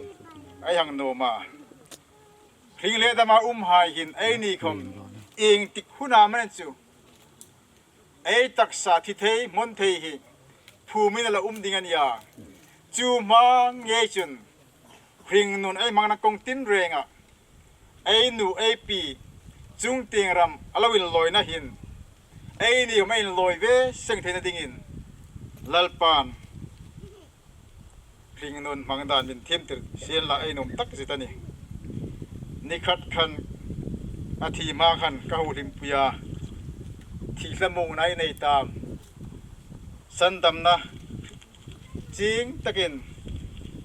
ei hang nuom a. Hring le dama umhai hin eini khawm ieng tik huna man chu ei taksa thi thei hmawn thei hi phumin a la um ding a nih a. Chu hma ngei chun hringnun ei hmangna kawng tin renga ei nu, ei pi, chungtieng ram a lo inlawina hin eini khawm ei inlawi ve seng theina dingin Lalpan hringnun hmang dan min thiem tir sien la ei nuom tak zet a nih. Ni khat khan a thi hma khan ka hung hlimpui a, thi hlamuongna ei nei tam. Sandamna chieng takin,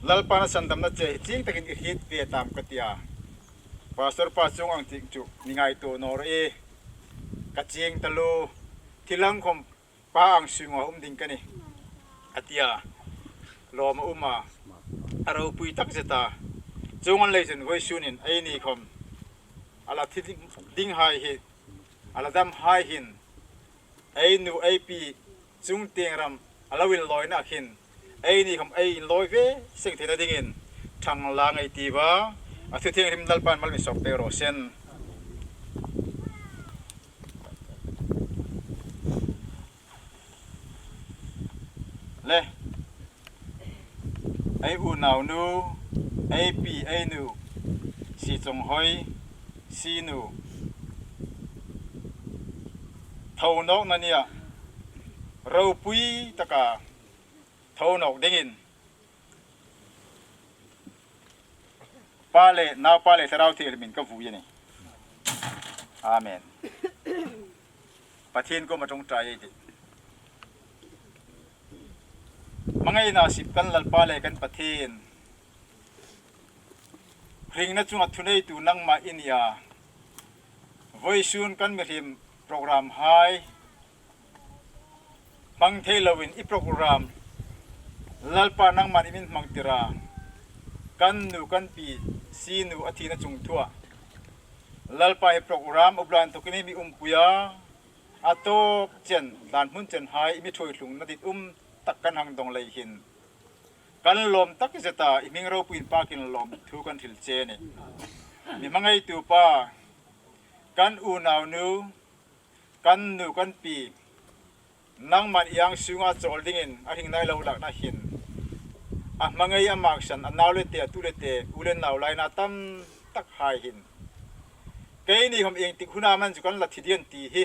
Lalpan a sandamna che chieng takin i hriet ve tam ka ti a. Pastor pa chuong ang ti chu mi ngaituo naw rawh, ka chieng taluo, thi lang khawm pa ang sunga um ding ka nih, a ti a. Lawm a um a, a ropui tak zet a. Chuong ang leiin vawisun hin eini khawm a la thi ding, dinghai hi, a la damhai hin ei nu, ei pi, chungtieng ram a lo inlawina hin eini khawm ei inlawi ve seng theina dingin thang lang ei tiu a. A thu thienghlim Lalpan mal mi sawm pek raw se. Le, ei unaunu, ei pi, ei nu, Si Chonghoi, Sinu, tho nawkna nia ropui taka tho nawk dingin Pa le Naupa le Thlarau Inthieng hmingin ka vui a nih. Amen. Pathien kuoma ṭawngṭai ei tih. Hmangaina sip kan Lalpa le kan Pathien, hringna chunga thuneitu nangma i ni a. Vawisun kan mihriem programhai hmang thei loin i program Lalpa nangman i min hmang tir a. Kan nu kan pi Sinu a thina chung thua Lalpa, hi program upla inthokin i mi umpui a, a tawp chen, dan hmun chenhai i mi ṭhuoi tlungna ditum tak kan hang dawng lei hin kan lawm tak zet a, i hming ropuiin Pa kin lawmthu kan hril che a nih. Mi hmangaitu Pa, kan unaunu, kan nu kan pi, nangman i ang sunga chawl dingin a hringna i lo lakna hin a hmangai, a maksan a nau le te, a tu le te, u le nau laina tam takhai hin keini khawm ieng tik huna man chu kan la thi ding ti hi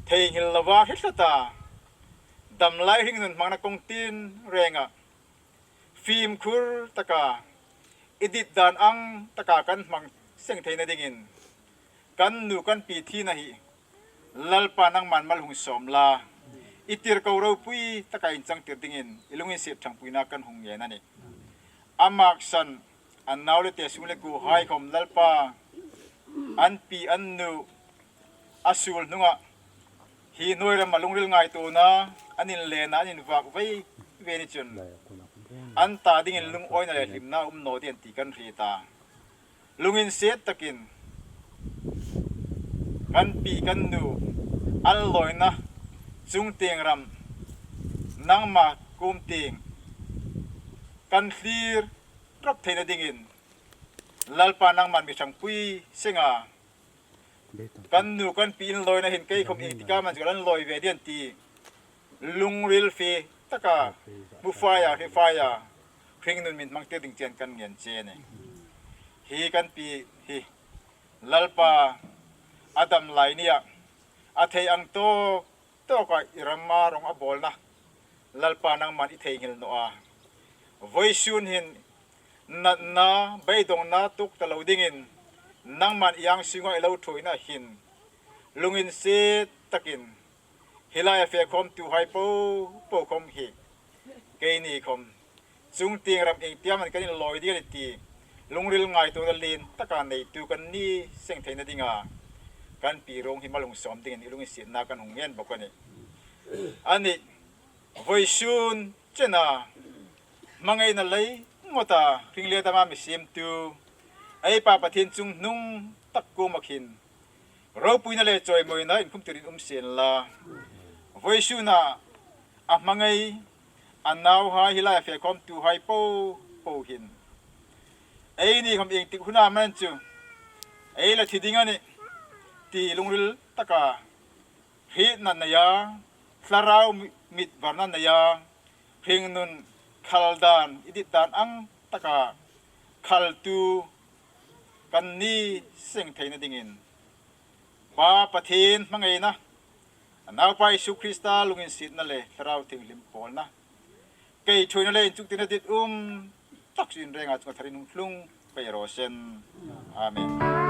theinghil lova hre tlat a, dam lai hringnun hmangna kawng tin renga fimkhur taka, i dit dan ang taka kan hmang seng theina dingin kan nu kan pi thina hi Lalpa nangman mal hung sawm la, i tirko ropui taka inchang tir dingin i lunginsiet ṭhangpuina kan hung ngen a nih. A maksan a nau le te, sung le kuohai khawm Lalpa, an pi an nu a suol hnunga hi hnuoi rama lungril ngaituona an inlena an invak vei vei ni chun an ta dingin lungawina le hlimna um naw ding ti kan hriet a. Lunginsiet takin kan pi kan nu an lawina chungtieng ram nangma kuom tieng kan thlir rawp theina dingin Lalpa nangman mi ṭhangpui seng a, kan nu kan pi inlawina hin kei khawm ieng tika am an chu kan lawi ve ding ti lungril fe taka hmu fai a, hre fai a, hringnun min hmang tir ding chen kan ngen che a nih. Hi kan pi hi Lalpa a dam lai nia a thei ang tawk tawka i rama rawng a bawlna Lalpa nangman i theinghil naw a. Vawisun hin natna, beidongna tuok ta lo dingin nangman i ang sunga i lo ṭhuoina hin lunginsiet takin hi laia fe khawmtuhai po po khawm hi keini khawm chungtieng ram ieng tiang am kan inlawi ding a nih ti lungril ngaituona lien taka neitu kan ni seng theina dinga kan pi ruong hi malsawm dingin i lunginsietna kan hung ngen bawk a nih. A nih, vawisun chena hmangaina lei ngawta hring le dama mi siemtu ei Pa Pathien chunghnung tak kuoma khin ropuina le chawimawina inkhum turin um sien la. Vawisuna a hmangai a nauhai hi laia fe khawmtuhai po po hin eini khawm ieng tik huna am an chu ei la thi ding a nih ti lungril taka hrietna neia, thlarau mi- mit varna neia, hringnun khal dan, i dit dan ang taka khaltu kan ni seng theina dingin Pa Pathien hmangaina, a Naupa Isu Krista lunginsietna le Thlarau Thienghlim pawlna, kei ṭhuoina le inchuktirna dit um tak chu in renga chunga tharin hung tlung pei raw se. Amen.